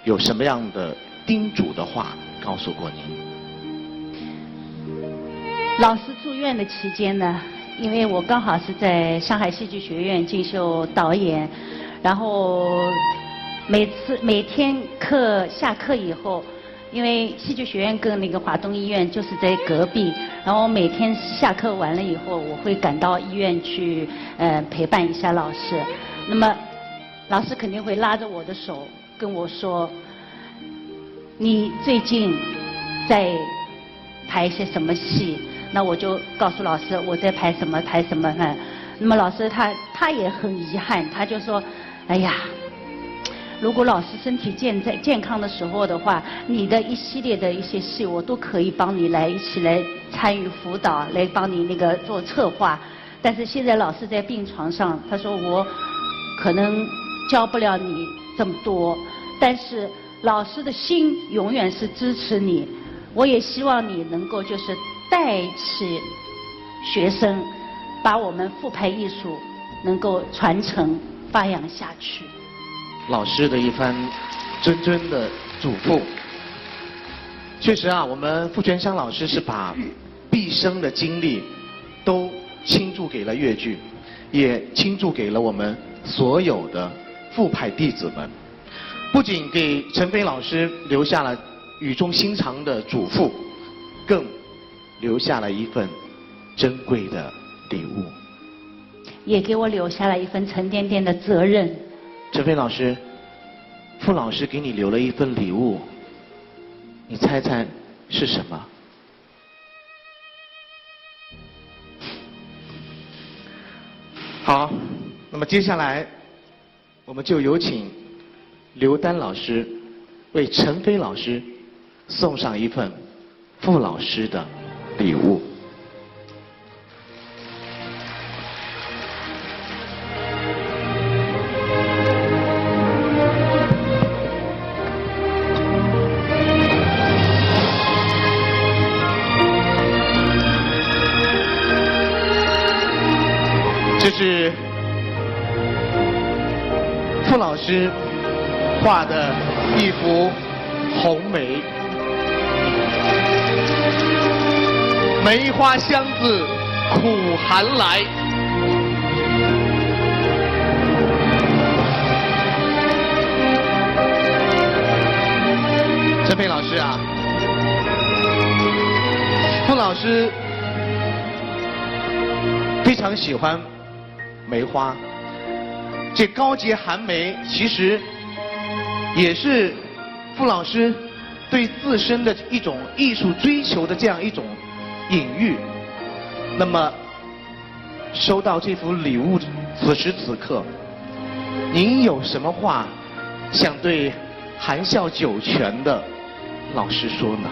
有什么样的叮嘱的话告诉过您？老师住院的期间呢，因为我刚好是在上海戏剧学院进修导演，然后每次每天课下课以后，因为戏剧学院跟那个华东医院就是在隔壁，然后每天下课完了以后，我会赶到医院去，呃，陪伴一下老师。那么，老师肯定会拉着我的手跟我说：“你最近在排些什么戏？”那我就告诉老师我在排什么排什么哈。那么老师他他也很遗憾，他就说：“哎呀，如果老师身体健在健康的时候的话，你的一系列的一些戏我都可以帮你来一起来参与辅导，来帮你那个做策划。但是现在老师在病床上，他说我可能教不了你这么多，但是老师的心永远是支持你。我也希望你能够就是带起学生，把我们傅派艺术能够传承发扬下去。”老师的一番谆谆的嘱咐。确实啊，我们傅泉山老师是把毕生的精力都倾注给了越剧，也倾注给了我们所有的傅派弟子们。不仅给陈飞老师留下了语重心长的嘱咐，更留下了一份珍贵的礼物。也给我留下了一份沉甸甸的责任。陈飞老师，傅老师给你留了一份礼物，你猜猜是什么？好，那么接下来我们就有请刘丹老师为陈飞老师送上一份傅老师的礼物。这是傅老师画的一幅红梅。梅花香自苦寒来。陈飞老师啊，傅老师非常喜欢梅花。这高洁寒梅其实也是傅老师对自身的一种艺术追求的这样一种隐喻。那么，收到这幅礼物，此时此刻，您有什么话想对含笑九泉的老师说呢？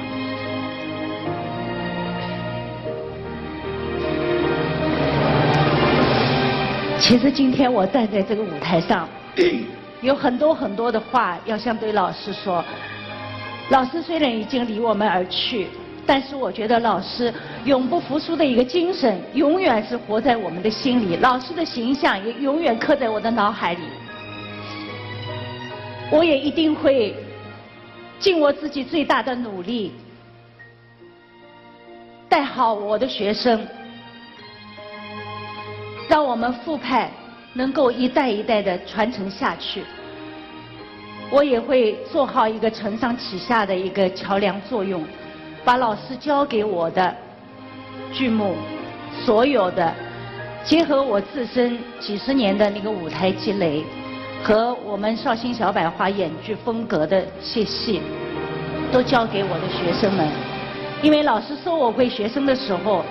其实今天我站在这个舞台上，有很多很多的话要想对老师说。老师虽然已经离我们而去，但是我觉得老师永不服输的一个精神，永远是活在我们的心里。老师的形象也永远刻在我的脑海里。我也一定会尽我自己最大的努力，带好我的学生，让我们傅派能够一代一代的传承下去。我也会做好一个承上启下的一个桥梁作用，把老师教给我的剧目，所有的结合我自身几十年的那个舞台积累，和我们绍兴小百花演剧风格的一些戏，都教给我的学生们。因为老师说我会学生的时候，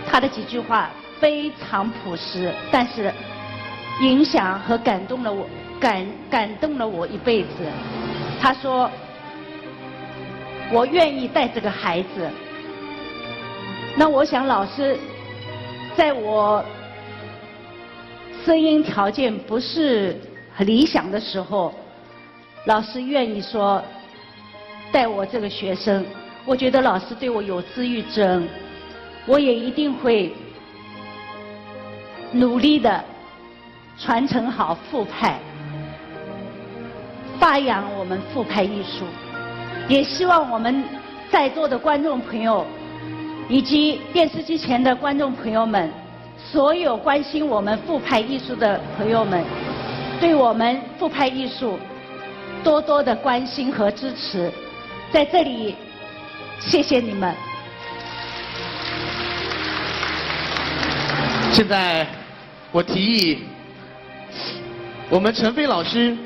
他的几句话非常朴实，但是影响和感动了我，感感动了我一辈子。他说：“我愿意带这个孩子。”那我想老师在我声音条件不是很理想的时候，老师愿意说带我这个学生，我觉得老师对我有知遇之恩，我也一定会努力的传承好傅派，发扬我们傅派艺术。也希望我们在座的观众朋友，以及电视机前的观众朋友们，所有关心我们傅派艺术的朋友们，对我们傅派艺术多多的关心和支持，在这里谢谢你们。现在我提议，我们陈飞老师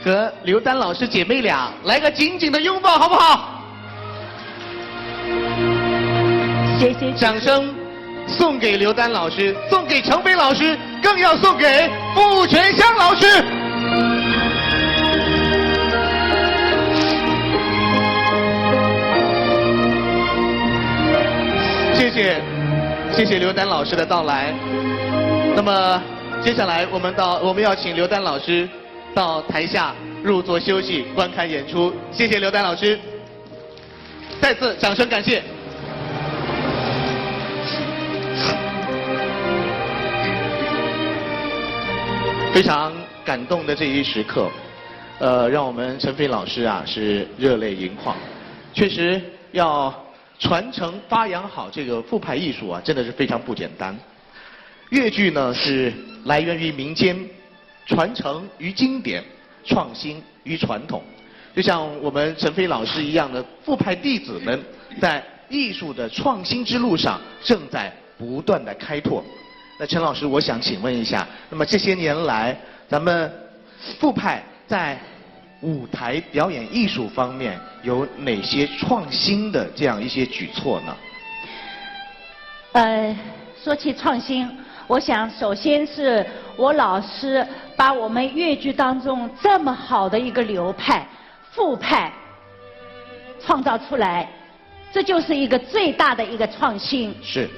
和刘丹老师姐妹俩来个紧紧的拥抱，好不好？谢谢。掌声送给刘丹老师，送给陈飞老师，更要送给傅全香老师。谢谢，谢谢刘丹老师的到来。那么接下来我们到，我们要请刘丹老师到台下入座休息，观看演出。谢谢刘丹老师。 再次掌声感谢。非常感动的这一时刻，呃，让我们陈飞老师啊是热泪盈眶。确实，要传承发扬好这个傅派艺术啊，真的是非常不简单。越剧呢是来源于民间，传承于经典，创新于传统。就像我们陈飞老师一样的傅派弟子们，在艺术的创新之路上正在不断的开拓。那陈老师，我想请问一下，那么这些年来，咱们傅派在舞台表演艺术方面有哪些创新的这样一些举措呢？呃，说起创新，我想首先是我老师把我们越剧当中这么好的一个流派，傅派，创造出来，这就是一个最大的一个创新。是。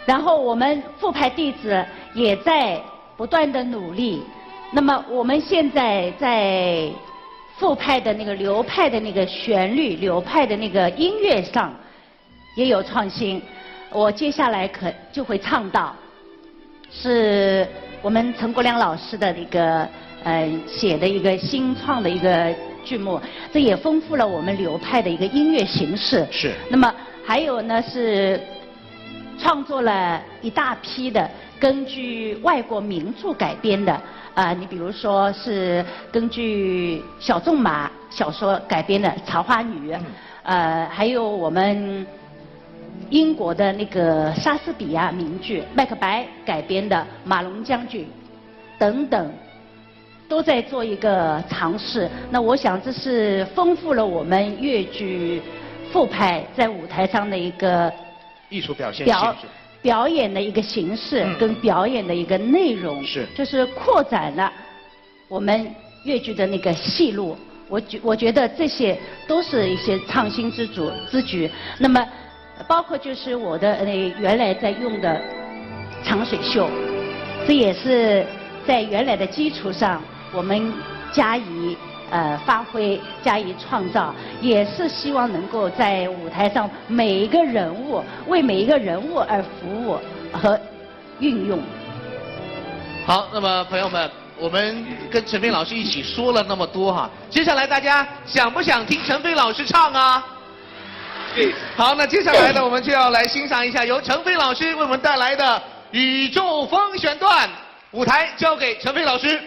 然后我们傅派弟子也在不断的努力。那么我们现在在傅派的那个流派的那个旋律、流派的那个音乐上也有创新。我接下来可就会唱到，是我们陈国梁老师的一个呃写的一个新创的一个剧目，这也丰富了我们流派的一个音乐形式。是。那么还有呢是创作了一大批的根据外国名著改编的，啊，你比如说是根据小仲马小说改编的《茶花女》，呃，还有我们英国的那个莎士比亚名剧《麦克白》改编的《马龙将军》等等，都在做一个尝试。那我想这是丰富了我们越剧傅派在舞台上的一个艺术表现表形式。表演的一个形式嗯跟表演的一个内容，是就是扩展了我们越剧的那个戏路。我觉我觉得这些都是一些创新之主之举。那么，包括就是我的呃原来在用的长水袖，这也是在原来的基础上我们加以呃发挥，加以创造，也是希望能够在舞台上每一个人物为每一个人物而服务和运用。好，那么朋友们，我们跟陈飞老师一起说了那么多哈，接下来大家想不想听陈飞老师唱啊？好，那接下来呢，我们就要来欣赏一下由陈飞老师为我们带来的《宇宙风》选段，舞台交给陈飞老师。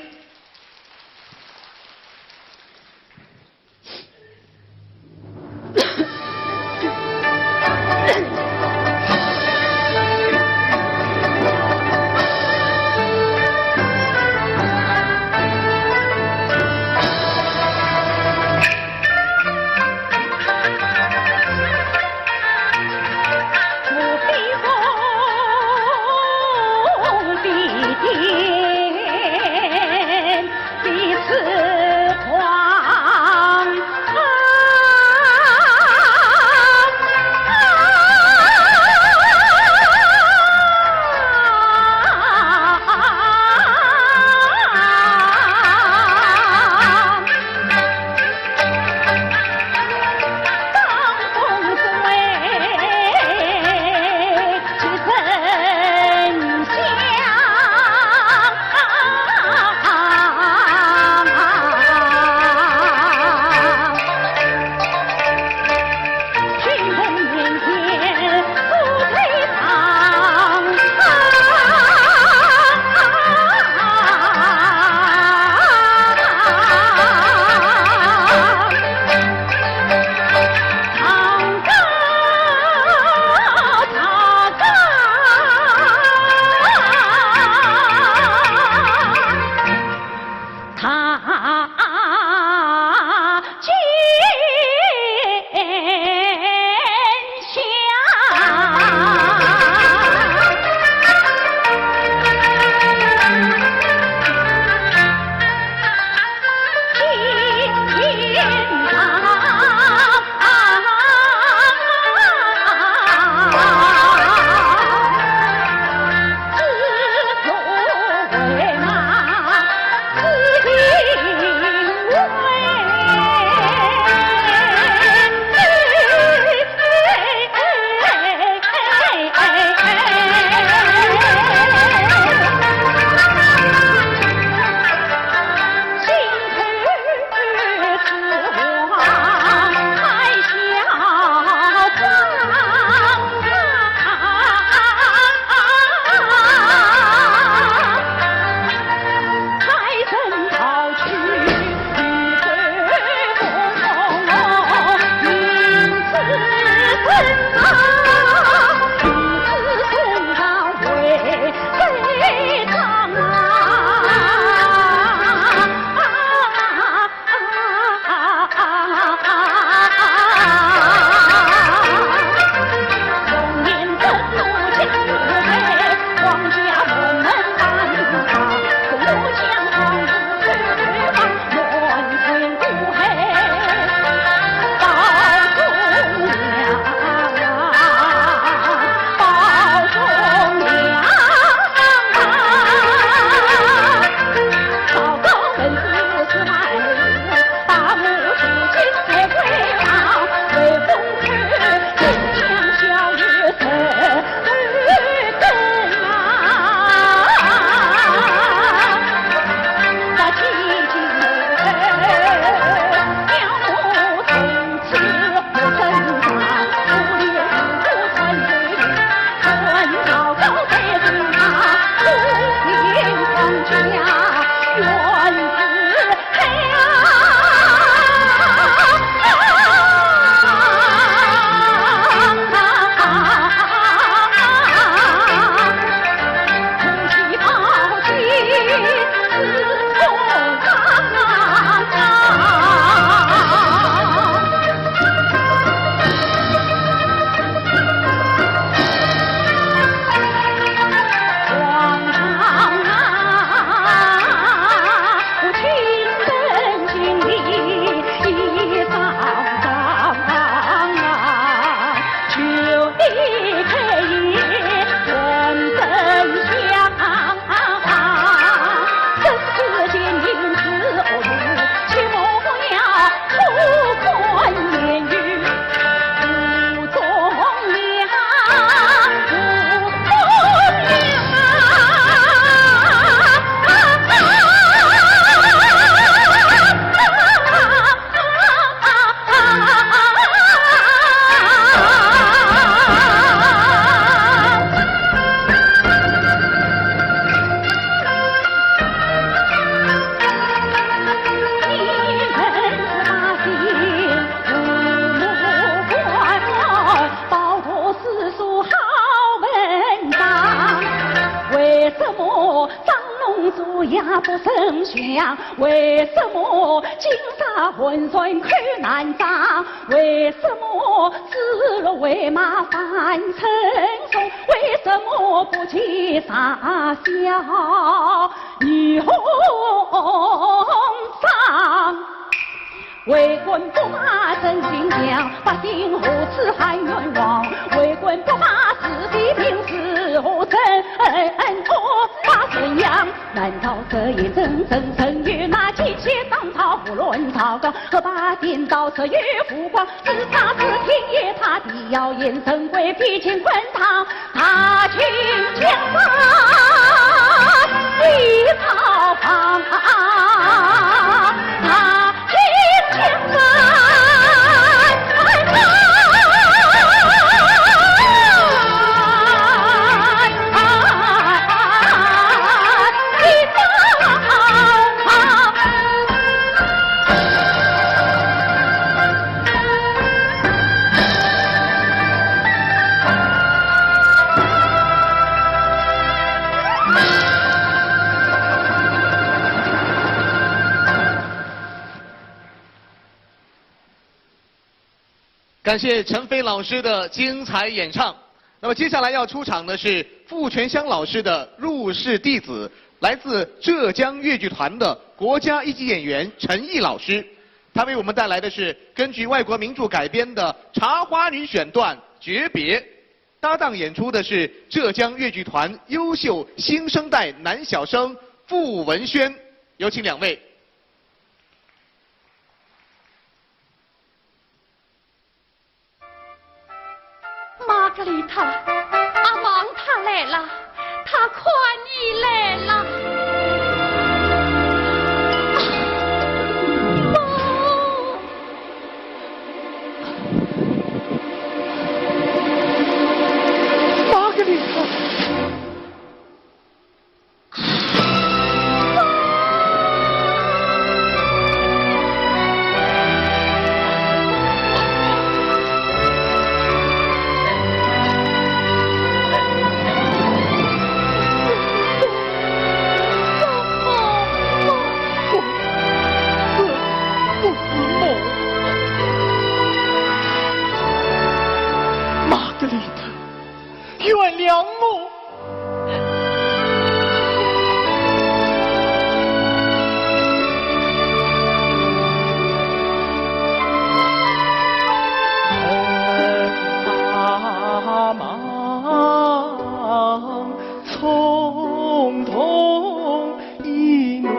不曾想，为什么金沙浑然口难张？为什么指鹿为马反称雄？为什么不计杀小女红妆？ 为官不法真心讲，百姓如此喊冤枉。为官不法是非平是何人恶法宣扬？难道这一真真正与那几千当朝胡乱朝纲，恶霸颠倒这一浮光，只怕是天也塌地要陷，神鬼毕竟滚烫。 踏青千山一道芳，踏青千山。感谢陈飞老师的精彩演唱。那么接下来要出场的是傅泉香老师的入室弟子，来自浙江越剧团的国家一级演员陈毅老师。他为我们带来的是根据外国名著改编的《茶花女》选段《诀别》。搭档演出的是浙江越剧团优秀新生代男小生傅文轩。有请两位。 玛格丽特，阿旺他来了，他看你来了。啊，不。玛格丽特。 玛格丽特，原谅我。匆匆一路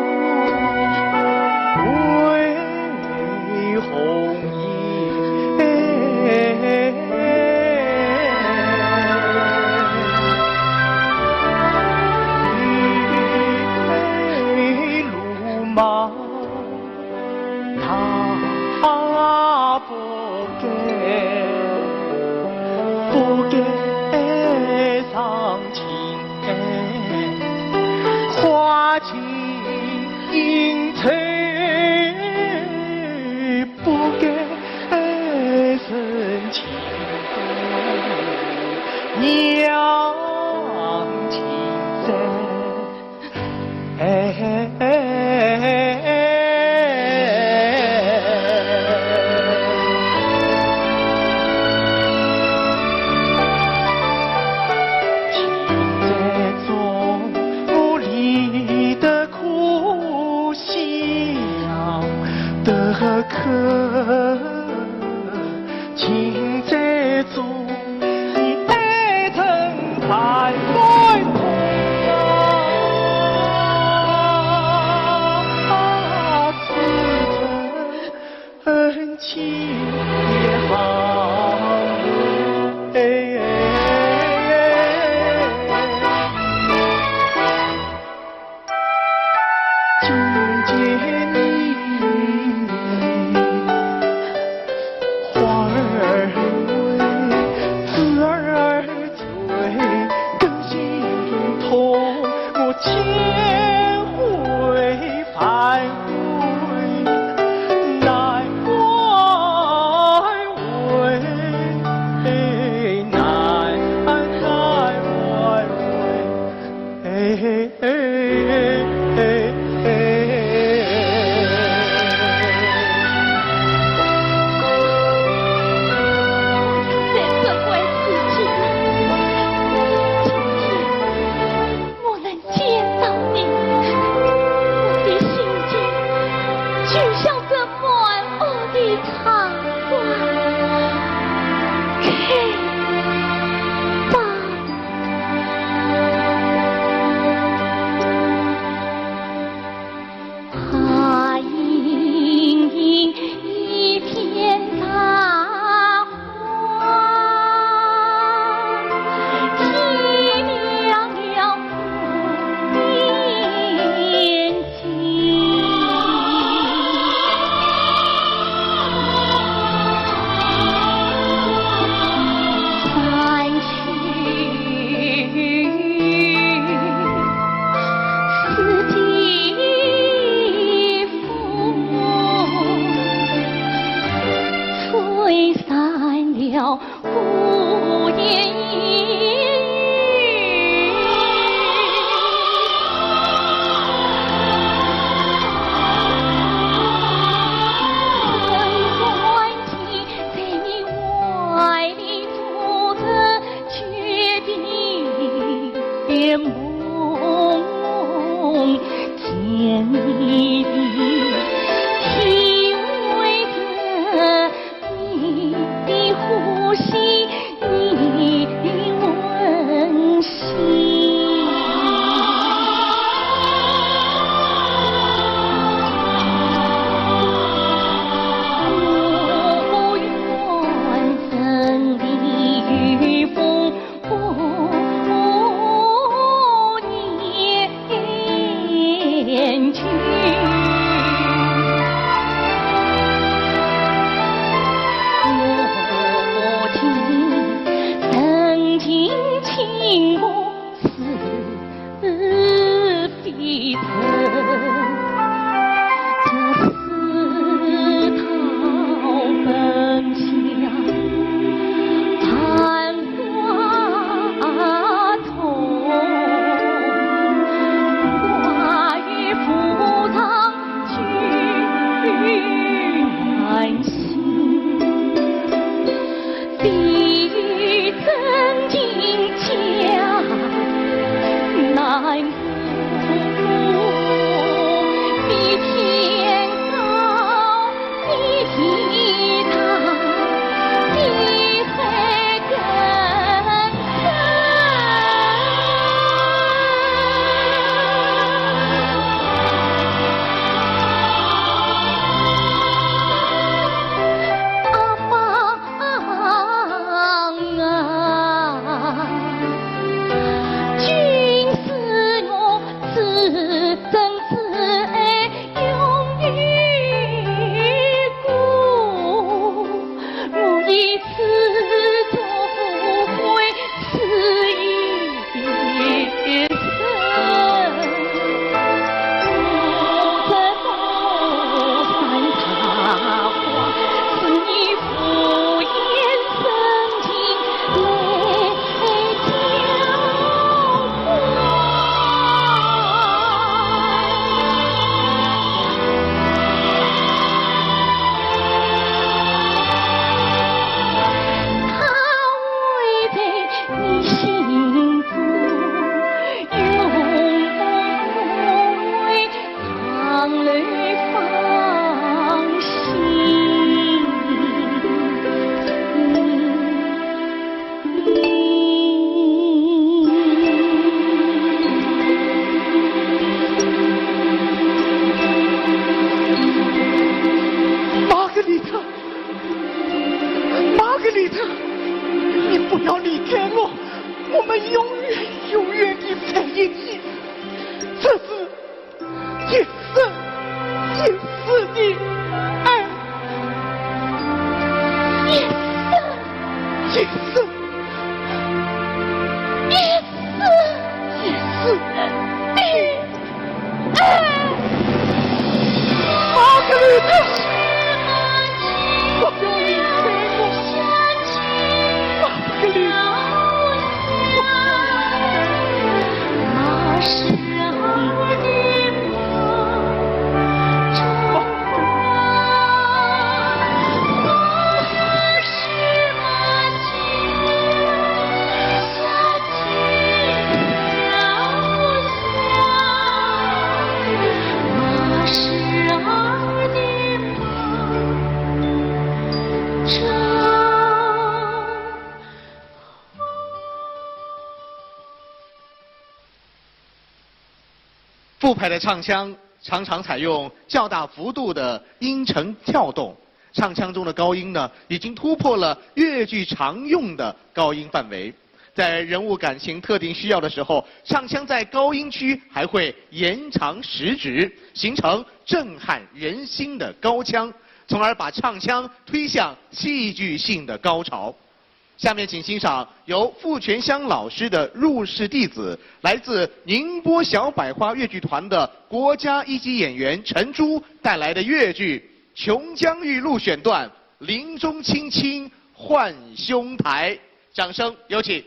不要离开我，我们永远永远的在一起。这是一生一世的爱。一生一世。一生一世的爱。玛格丽特，不要离开我，玛格丽特。傅派的唱腔常常采用较大幅度的音程跳动，唱腔中的高音呢，已经突破了越剧常用的高音范围。在人物感情特定需要的时候，唱腔在高音区还会延长时值，形成震撼人心的高腔，从而把唱腔推向戏剧性的高潮。 下面请欣赏由傅泉香老师的入室弟子，来自宁波小百花越剧团的国家一级演员陈珠带来的越剧《琼浆玉露》选段《林中青青换兄台》，掌声有请。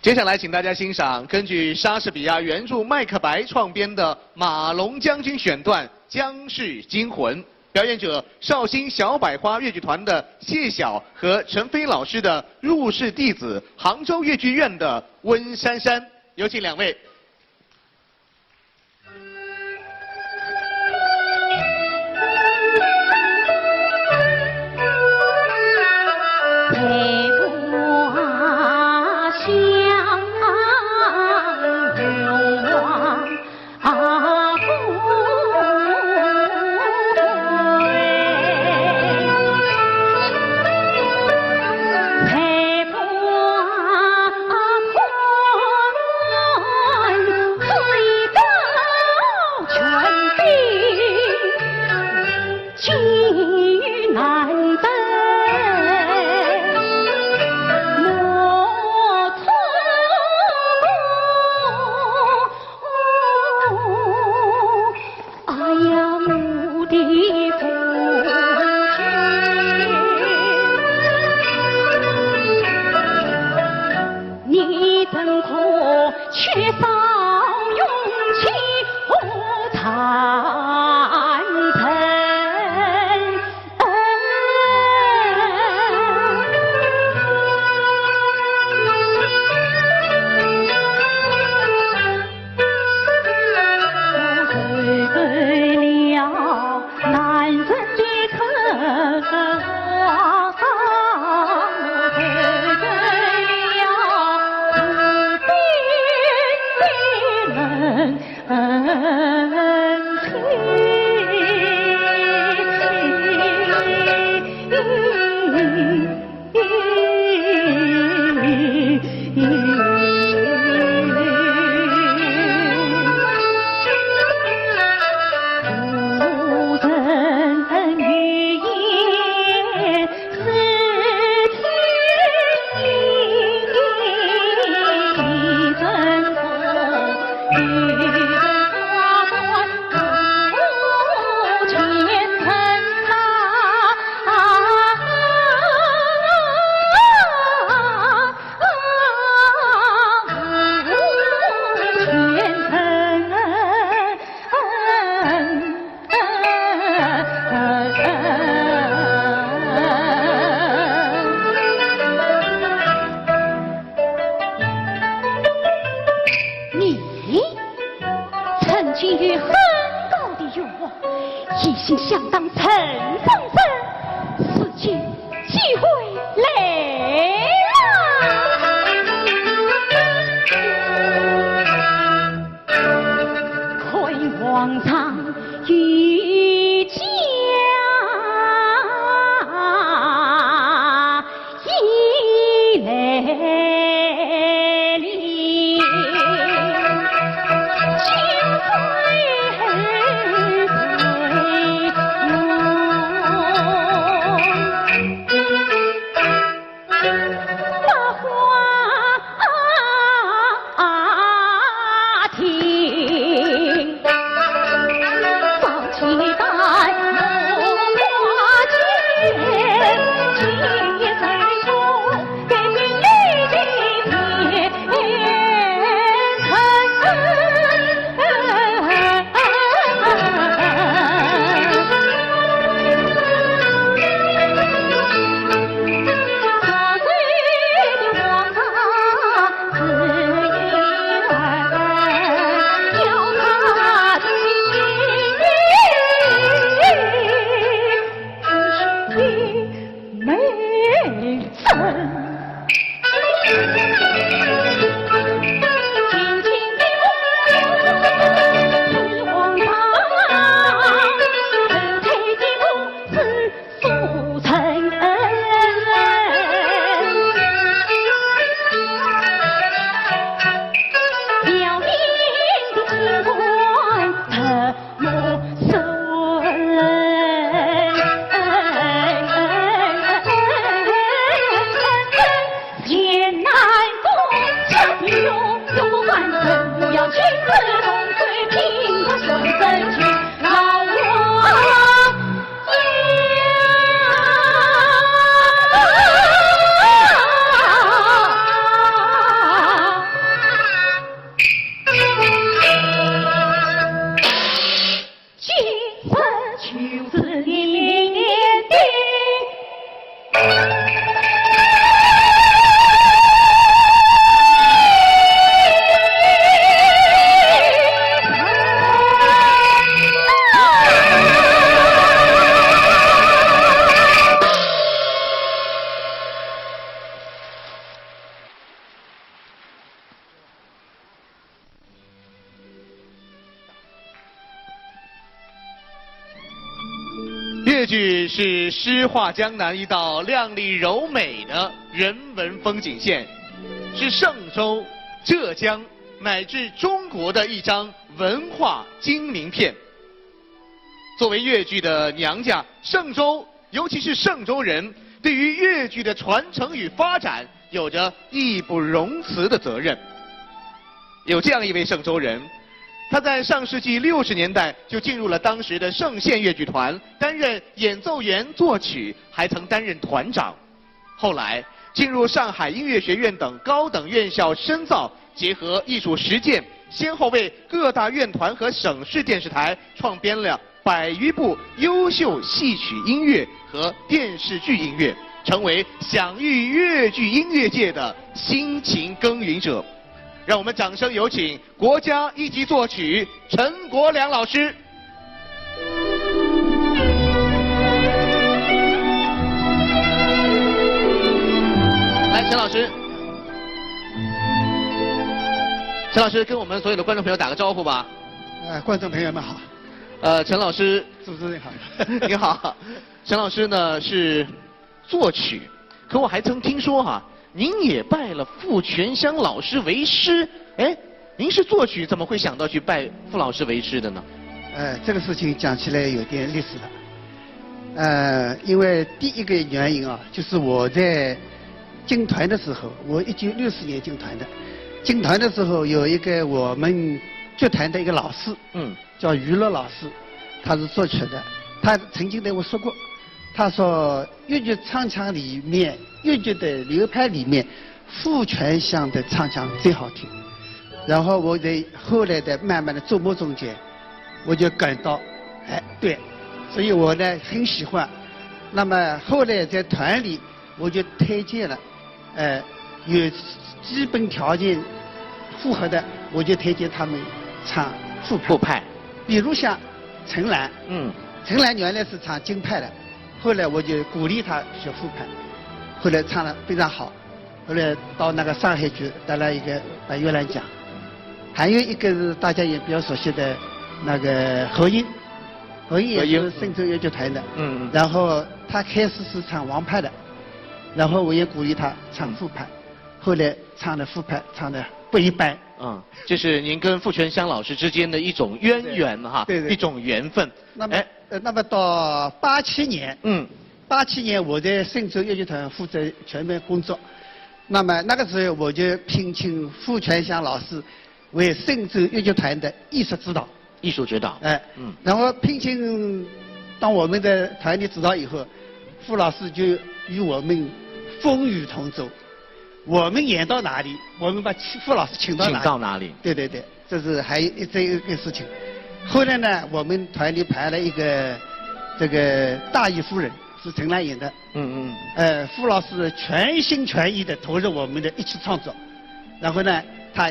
接下来，请大家欣赏根据莎士比亚原著《麦克白》创编的《马龙将军》选段《将士惊魂》，表演者绍兴小百花越剧团的谢晓和陈飞老师的入室弟子，杭州越剧院的温珊珊。有请两位。你曾经有很高的愿望，一心想当陈长生，如今机会来了。看皇上御驾而来临，千岁万岁。 百花亭，宝剑越剧是诗画江南一道亮丽柔美的人文风景线，是嵊州、浙江乃至中国的一张文化金名片。作为越剧的娘家，嵊州，尤其是嵊州人，对于越剧的传承与发展有着义不容辞的责任。有这样一位嵊州人，他在上世纪六十年代就进入了当时的嵊县越剧团，担任演奏员、作曲，还曾担任团长。后来进入上海音乐学院等高等院校深造，结合艺术实践，先后为各大院团和省市电视台创编了百余部优秀戏曲音乐和电视剧音乐，成为享誉越剧音乐界的辛勤耕耘者。让我们掌声有请国家一级作曲陈国梁老师。来，陈老师，陈老师跟我们所有的观众朋友打个招呼吧。呃，观众朋友们好。呃，陈老师，主持人好。你好，陈老师呢是作曲，可我还曾听说哈，您也拜了傅泉香老师为师。哎，您是作曲，怎么会想到去拜傅老师为师的呢？呃，这个事情讲起来有点历史了。呃，因为第一个原因啊，就是我在进团的时候，我一九六四年进团的。进团的时候，有一个我们剧团的一个老师，嗯，叫于乐老师，他是作曲的。他曾经对我说过，他说越剧唱腔里面，越剧的流派里面，傅泉香的唱腔最好听。然后我在后来的慢慢的琢磨中间，我就感到，哎，对，所以我呢很喜欢。那么后来在团里，我就推荐了，呃，有基本条件符合的，我就推荐他们唱傅派。傅派。比如像陈兰，嗯，陈兰原来是唱京派的，后来我就鼓励她学傅派，后来唱得非常好。后来到那个上海去得了一个白玉兰奖，还有一个是大家也比较熟悉的那个何英，何英也是何英嵊州越剧团的，嗯嗯然后她开始是唱王派的，然后我也鼓励她唱傅派，后来唱的傅派唱的不一般。嗯，这是您跟傅泉香老师之间的一种渊源哈，对对对一种缘分。那么，哎，呃，那么到八七年，嗯，八七年我在嵊州越剧团负责全面工作，那么那个时候我就聘请傅泉香老师为嵊州越剧团的艺术指导。艺术指导。哎，嗯然后聘请到我们的团里指导以后，傅老师就与我们风雨同舟。我们演到哪里，我们把傅老师请到哪里。请到哪里？对对对，这是还有一这一个事情。后来呢，我们团里排了一个这个大义夫人，是陈兰演的。嗯嗯。呃，傅老师全心全意的投入我们的一起创作。然后呢，他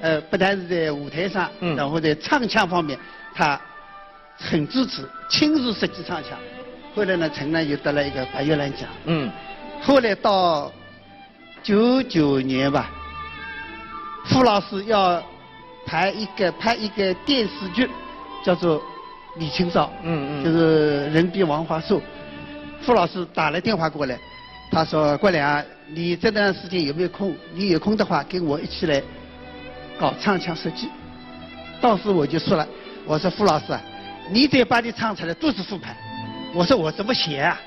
呃不但是在舞台上，嗯然后在唱腔方面，他很支持，亲自设计唱腔。后来呢，陈兰又得了一个白玉兰奖。嗯后来到九九年吧，傅老师要拍一个拍一个电视剧，叫做《李清照》，嗯嗯就是人比黄花瘦。傅老师打了电话过来，他说：“国良，你这段时间有没有空？你有空的话，跟我一起来搞唱腔设计。”当时我就说了，我说：“傅老师啊，你嘴巴里唱出来都是傅派。”我说：“我怎么写啊？”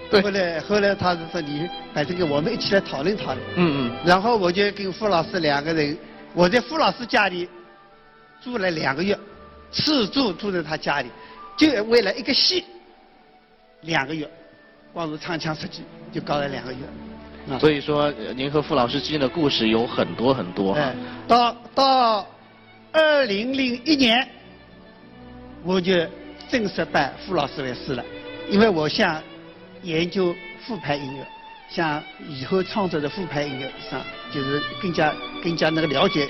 对后来后来他是说：“你把这个我们一起来讨论讨论。”嗯嗯。然后我就跟傅老师两个人，我在傅老师家里住了两个月，吃住住在他家里，就为了一个戏，两个月，光是唱腔设计就搞了两个月。啊所以说，呃您和傅老师之间的故事有很多很多哈。哎，到到二零零一年，我就正式拜傅老师为师了，因为我想研究傅派音乐，想以后创作的傅派音乐上，就是更加更加那个了解，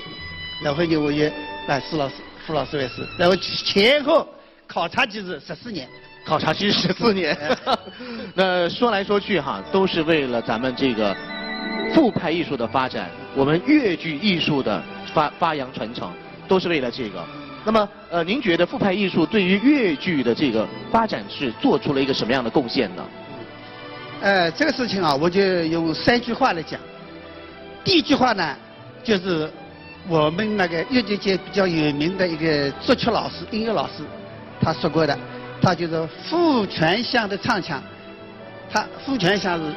然后呢，我也拜傅老师傅老师为师，然后前后考察期是十四年。考察期十四年。那说来说去哈，都是为了咱们这个傅派艺术的发展，我们越剧艺术的发发扬传承，都是为了这个。那么，呃，您觉得傅派艺术对于越剧的这个发展是做出了一个什么样的贡献呢？呃，这个事情啊，我就用三句话来讲。第一句话呢，就是我们那个越剧界比较有名的一个作曲老师、音乐老师，他说过的，他就是傅泉香的唱腔，他傅泉香是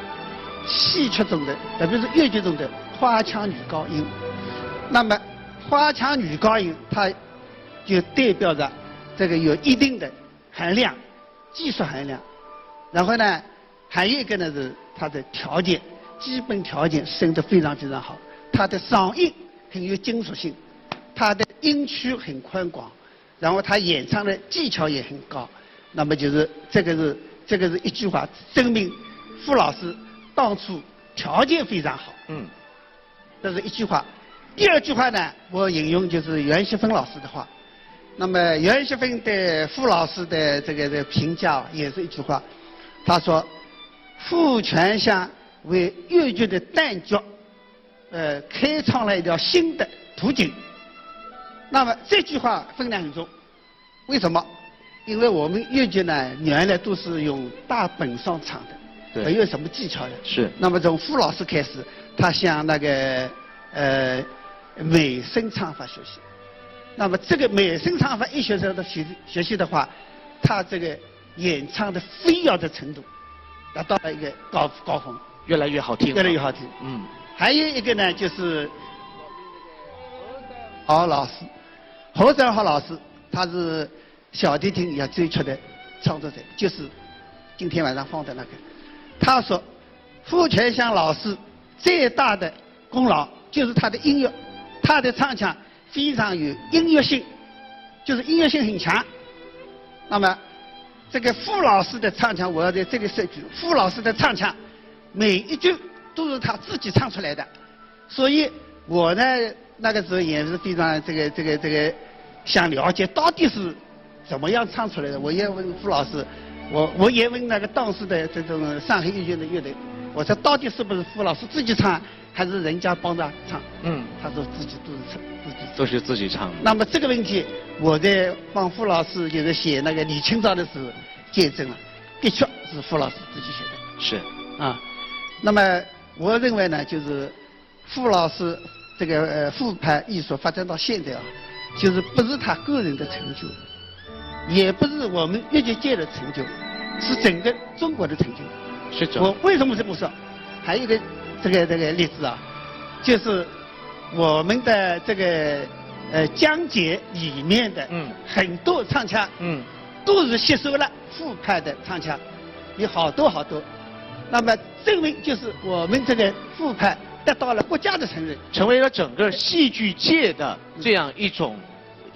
戏曲中的，特别是越剧中的花腔女高音。那么花腔女高音，它就代表着这个有一定的含量，技术含量。然后呢，还有一个呢是它的条件，基本条件生得非常非常好，它的嗓音很有金属性，它的音区很宽广，然后它演唱的技巧也很高。那么就是这个是这个是一句话，证明傅老师当初条件非常好。嗯。这是一句话。第二句话呢，我引用就是袁锡芬老师的话。那么袁锡芬对傅老师的这个的评价也是一句话，他说，傅泉香为越剧的旦角，呃，开创了一条新的途径。那么这句话分量很重。 为什么？因为我们越剧呢，原来都是用大本嗓唱的，对。没有什么技巧的。是。那么从傅老师开始，他向那个呃美声唱法学习。那么这个美声唱法一学生的学学习的话，他这个演唱的飞扬的程度达到了一个高高峰。越来越好听了。越来越好听。嗯。还有一个呢，就是侯山豪老师，侯山豪老师他是小提琴演奏曲的创作者，就是今天晚上放的那个。他说，傅泉香老师最大的功劳就是他的音乐，他的唱腔非常有音乐性，就是音乐性很强。那么，这个傅老师的唱腔，我要在这里说一句，傅老师的唱腔每一句都是他自己唱出来的。 所以我呢，那个时候也是非常这个这个这个想了解到底是怎么样唱出来的。我也问傅老师，我我也问那个当时的这种上海越剧的乐队，我说到底是不是傅老师自己唱，还是人家帮他唱？嗯。他说自己都是唱，自己唱。都是自己唱的。那么这个问题，我在帮傅老师就是写那个《李清照》的时候见证了，的确是傅老师自己写的。是。啊，那么我认为呢，就是傅老师这个呃傅派艺术发展到现在啊，就是不是他个人的成就，也不是我们越剧界的成就，是整个中国的成就。是这样。我为什么这么说？还有一个这个这个例子啊，就是我们的这个呃江节里面的嗯很多唱腔，嗯。都是吸收了傅派的唱腔，有好多好多。那么证明就是我们这个傅派得到了国家的承认。成为了整个戏剧界的这样一种，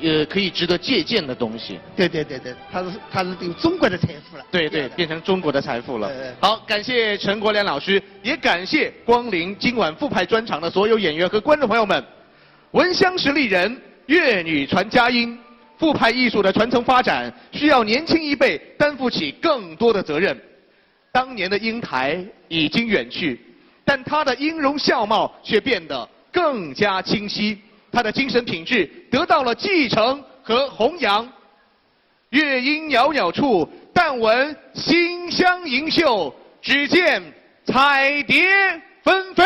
呃，可以值得借鉴的东西。对对对对，他是他是对中国的财富了。对对，这样的。变成中国的财富了。呃好，感谢陈国良老师，也感谢光临今晚傅派专场的所有演员和观众朋友们。闻香识丽人，越女传佳音。傅派艺术的传承发展需要年轻一辈担负起更多的责任。当年的英台已经远去，但她的音容笑貌却变得更加清晰，她的精神品质得到了继承和弘扬。 乐音袅袅处，但闻馨香盈袖，只见彩蝶纷飞。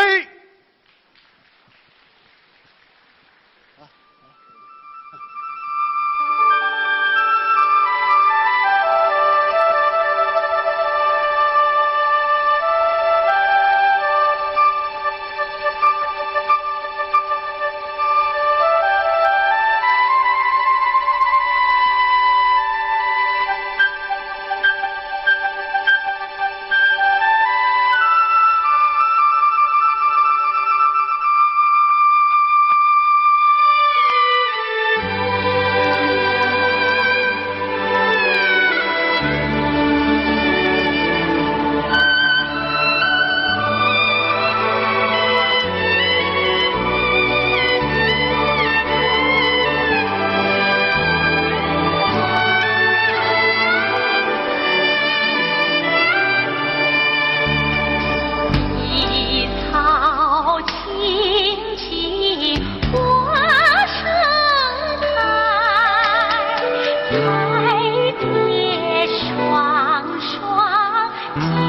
蝶双双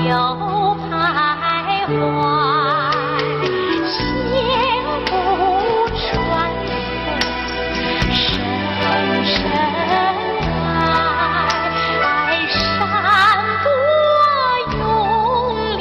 九徘徊，仙不转，深深爱，山歌永恋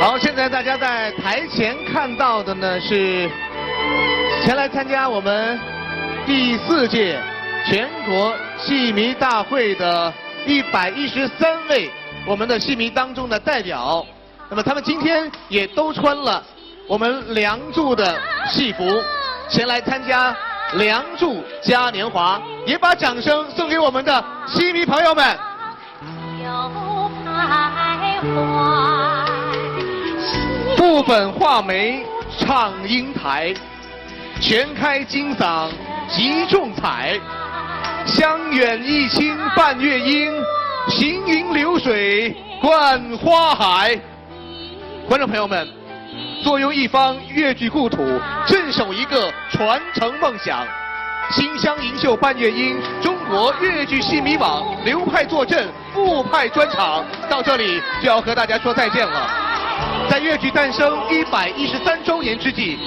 好，现在大家在台前看到的呢，是前来参加我们第四届全国戏迷大会的一百一十三位我们的戏迷当中的代表。那么他们今天也都穿了 我们梁祝的戏服，前来参加梁祝嘉年华，也把掌声送给我们的戏迷朋友们。不粉画眉唱英台，全开金嗓集众彩，香远益清伴月英，行云流水 观花海。观众朋友们，坐拥一方越剧故土，镇守一个传承梦想。新乡银秀伴月英，中国越剧戏迷网流派坐镇，副派专场，到这里就要和大家说再见了。在越剧诞生一百一十三周年之际，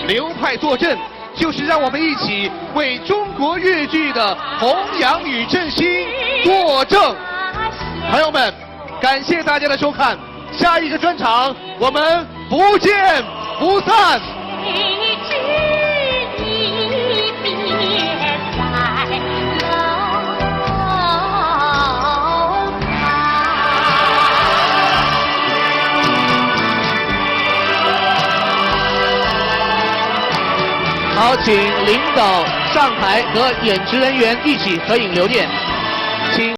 流派坐镇 就是让我们一起为中国越剧的弘扬与振兴作证。朋友们，感谢大家的收看，下一个专场我们不见不散。 好，请领导上台和演职人员一起合影留念，请。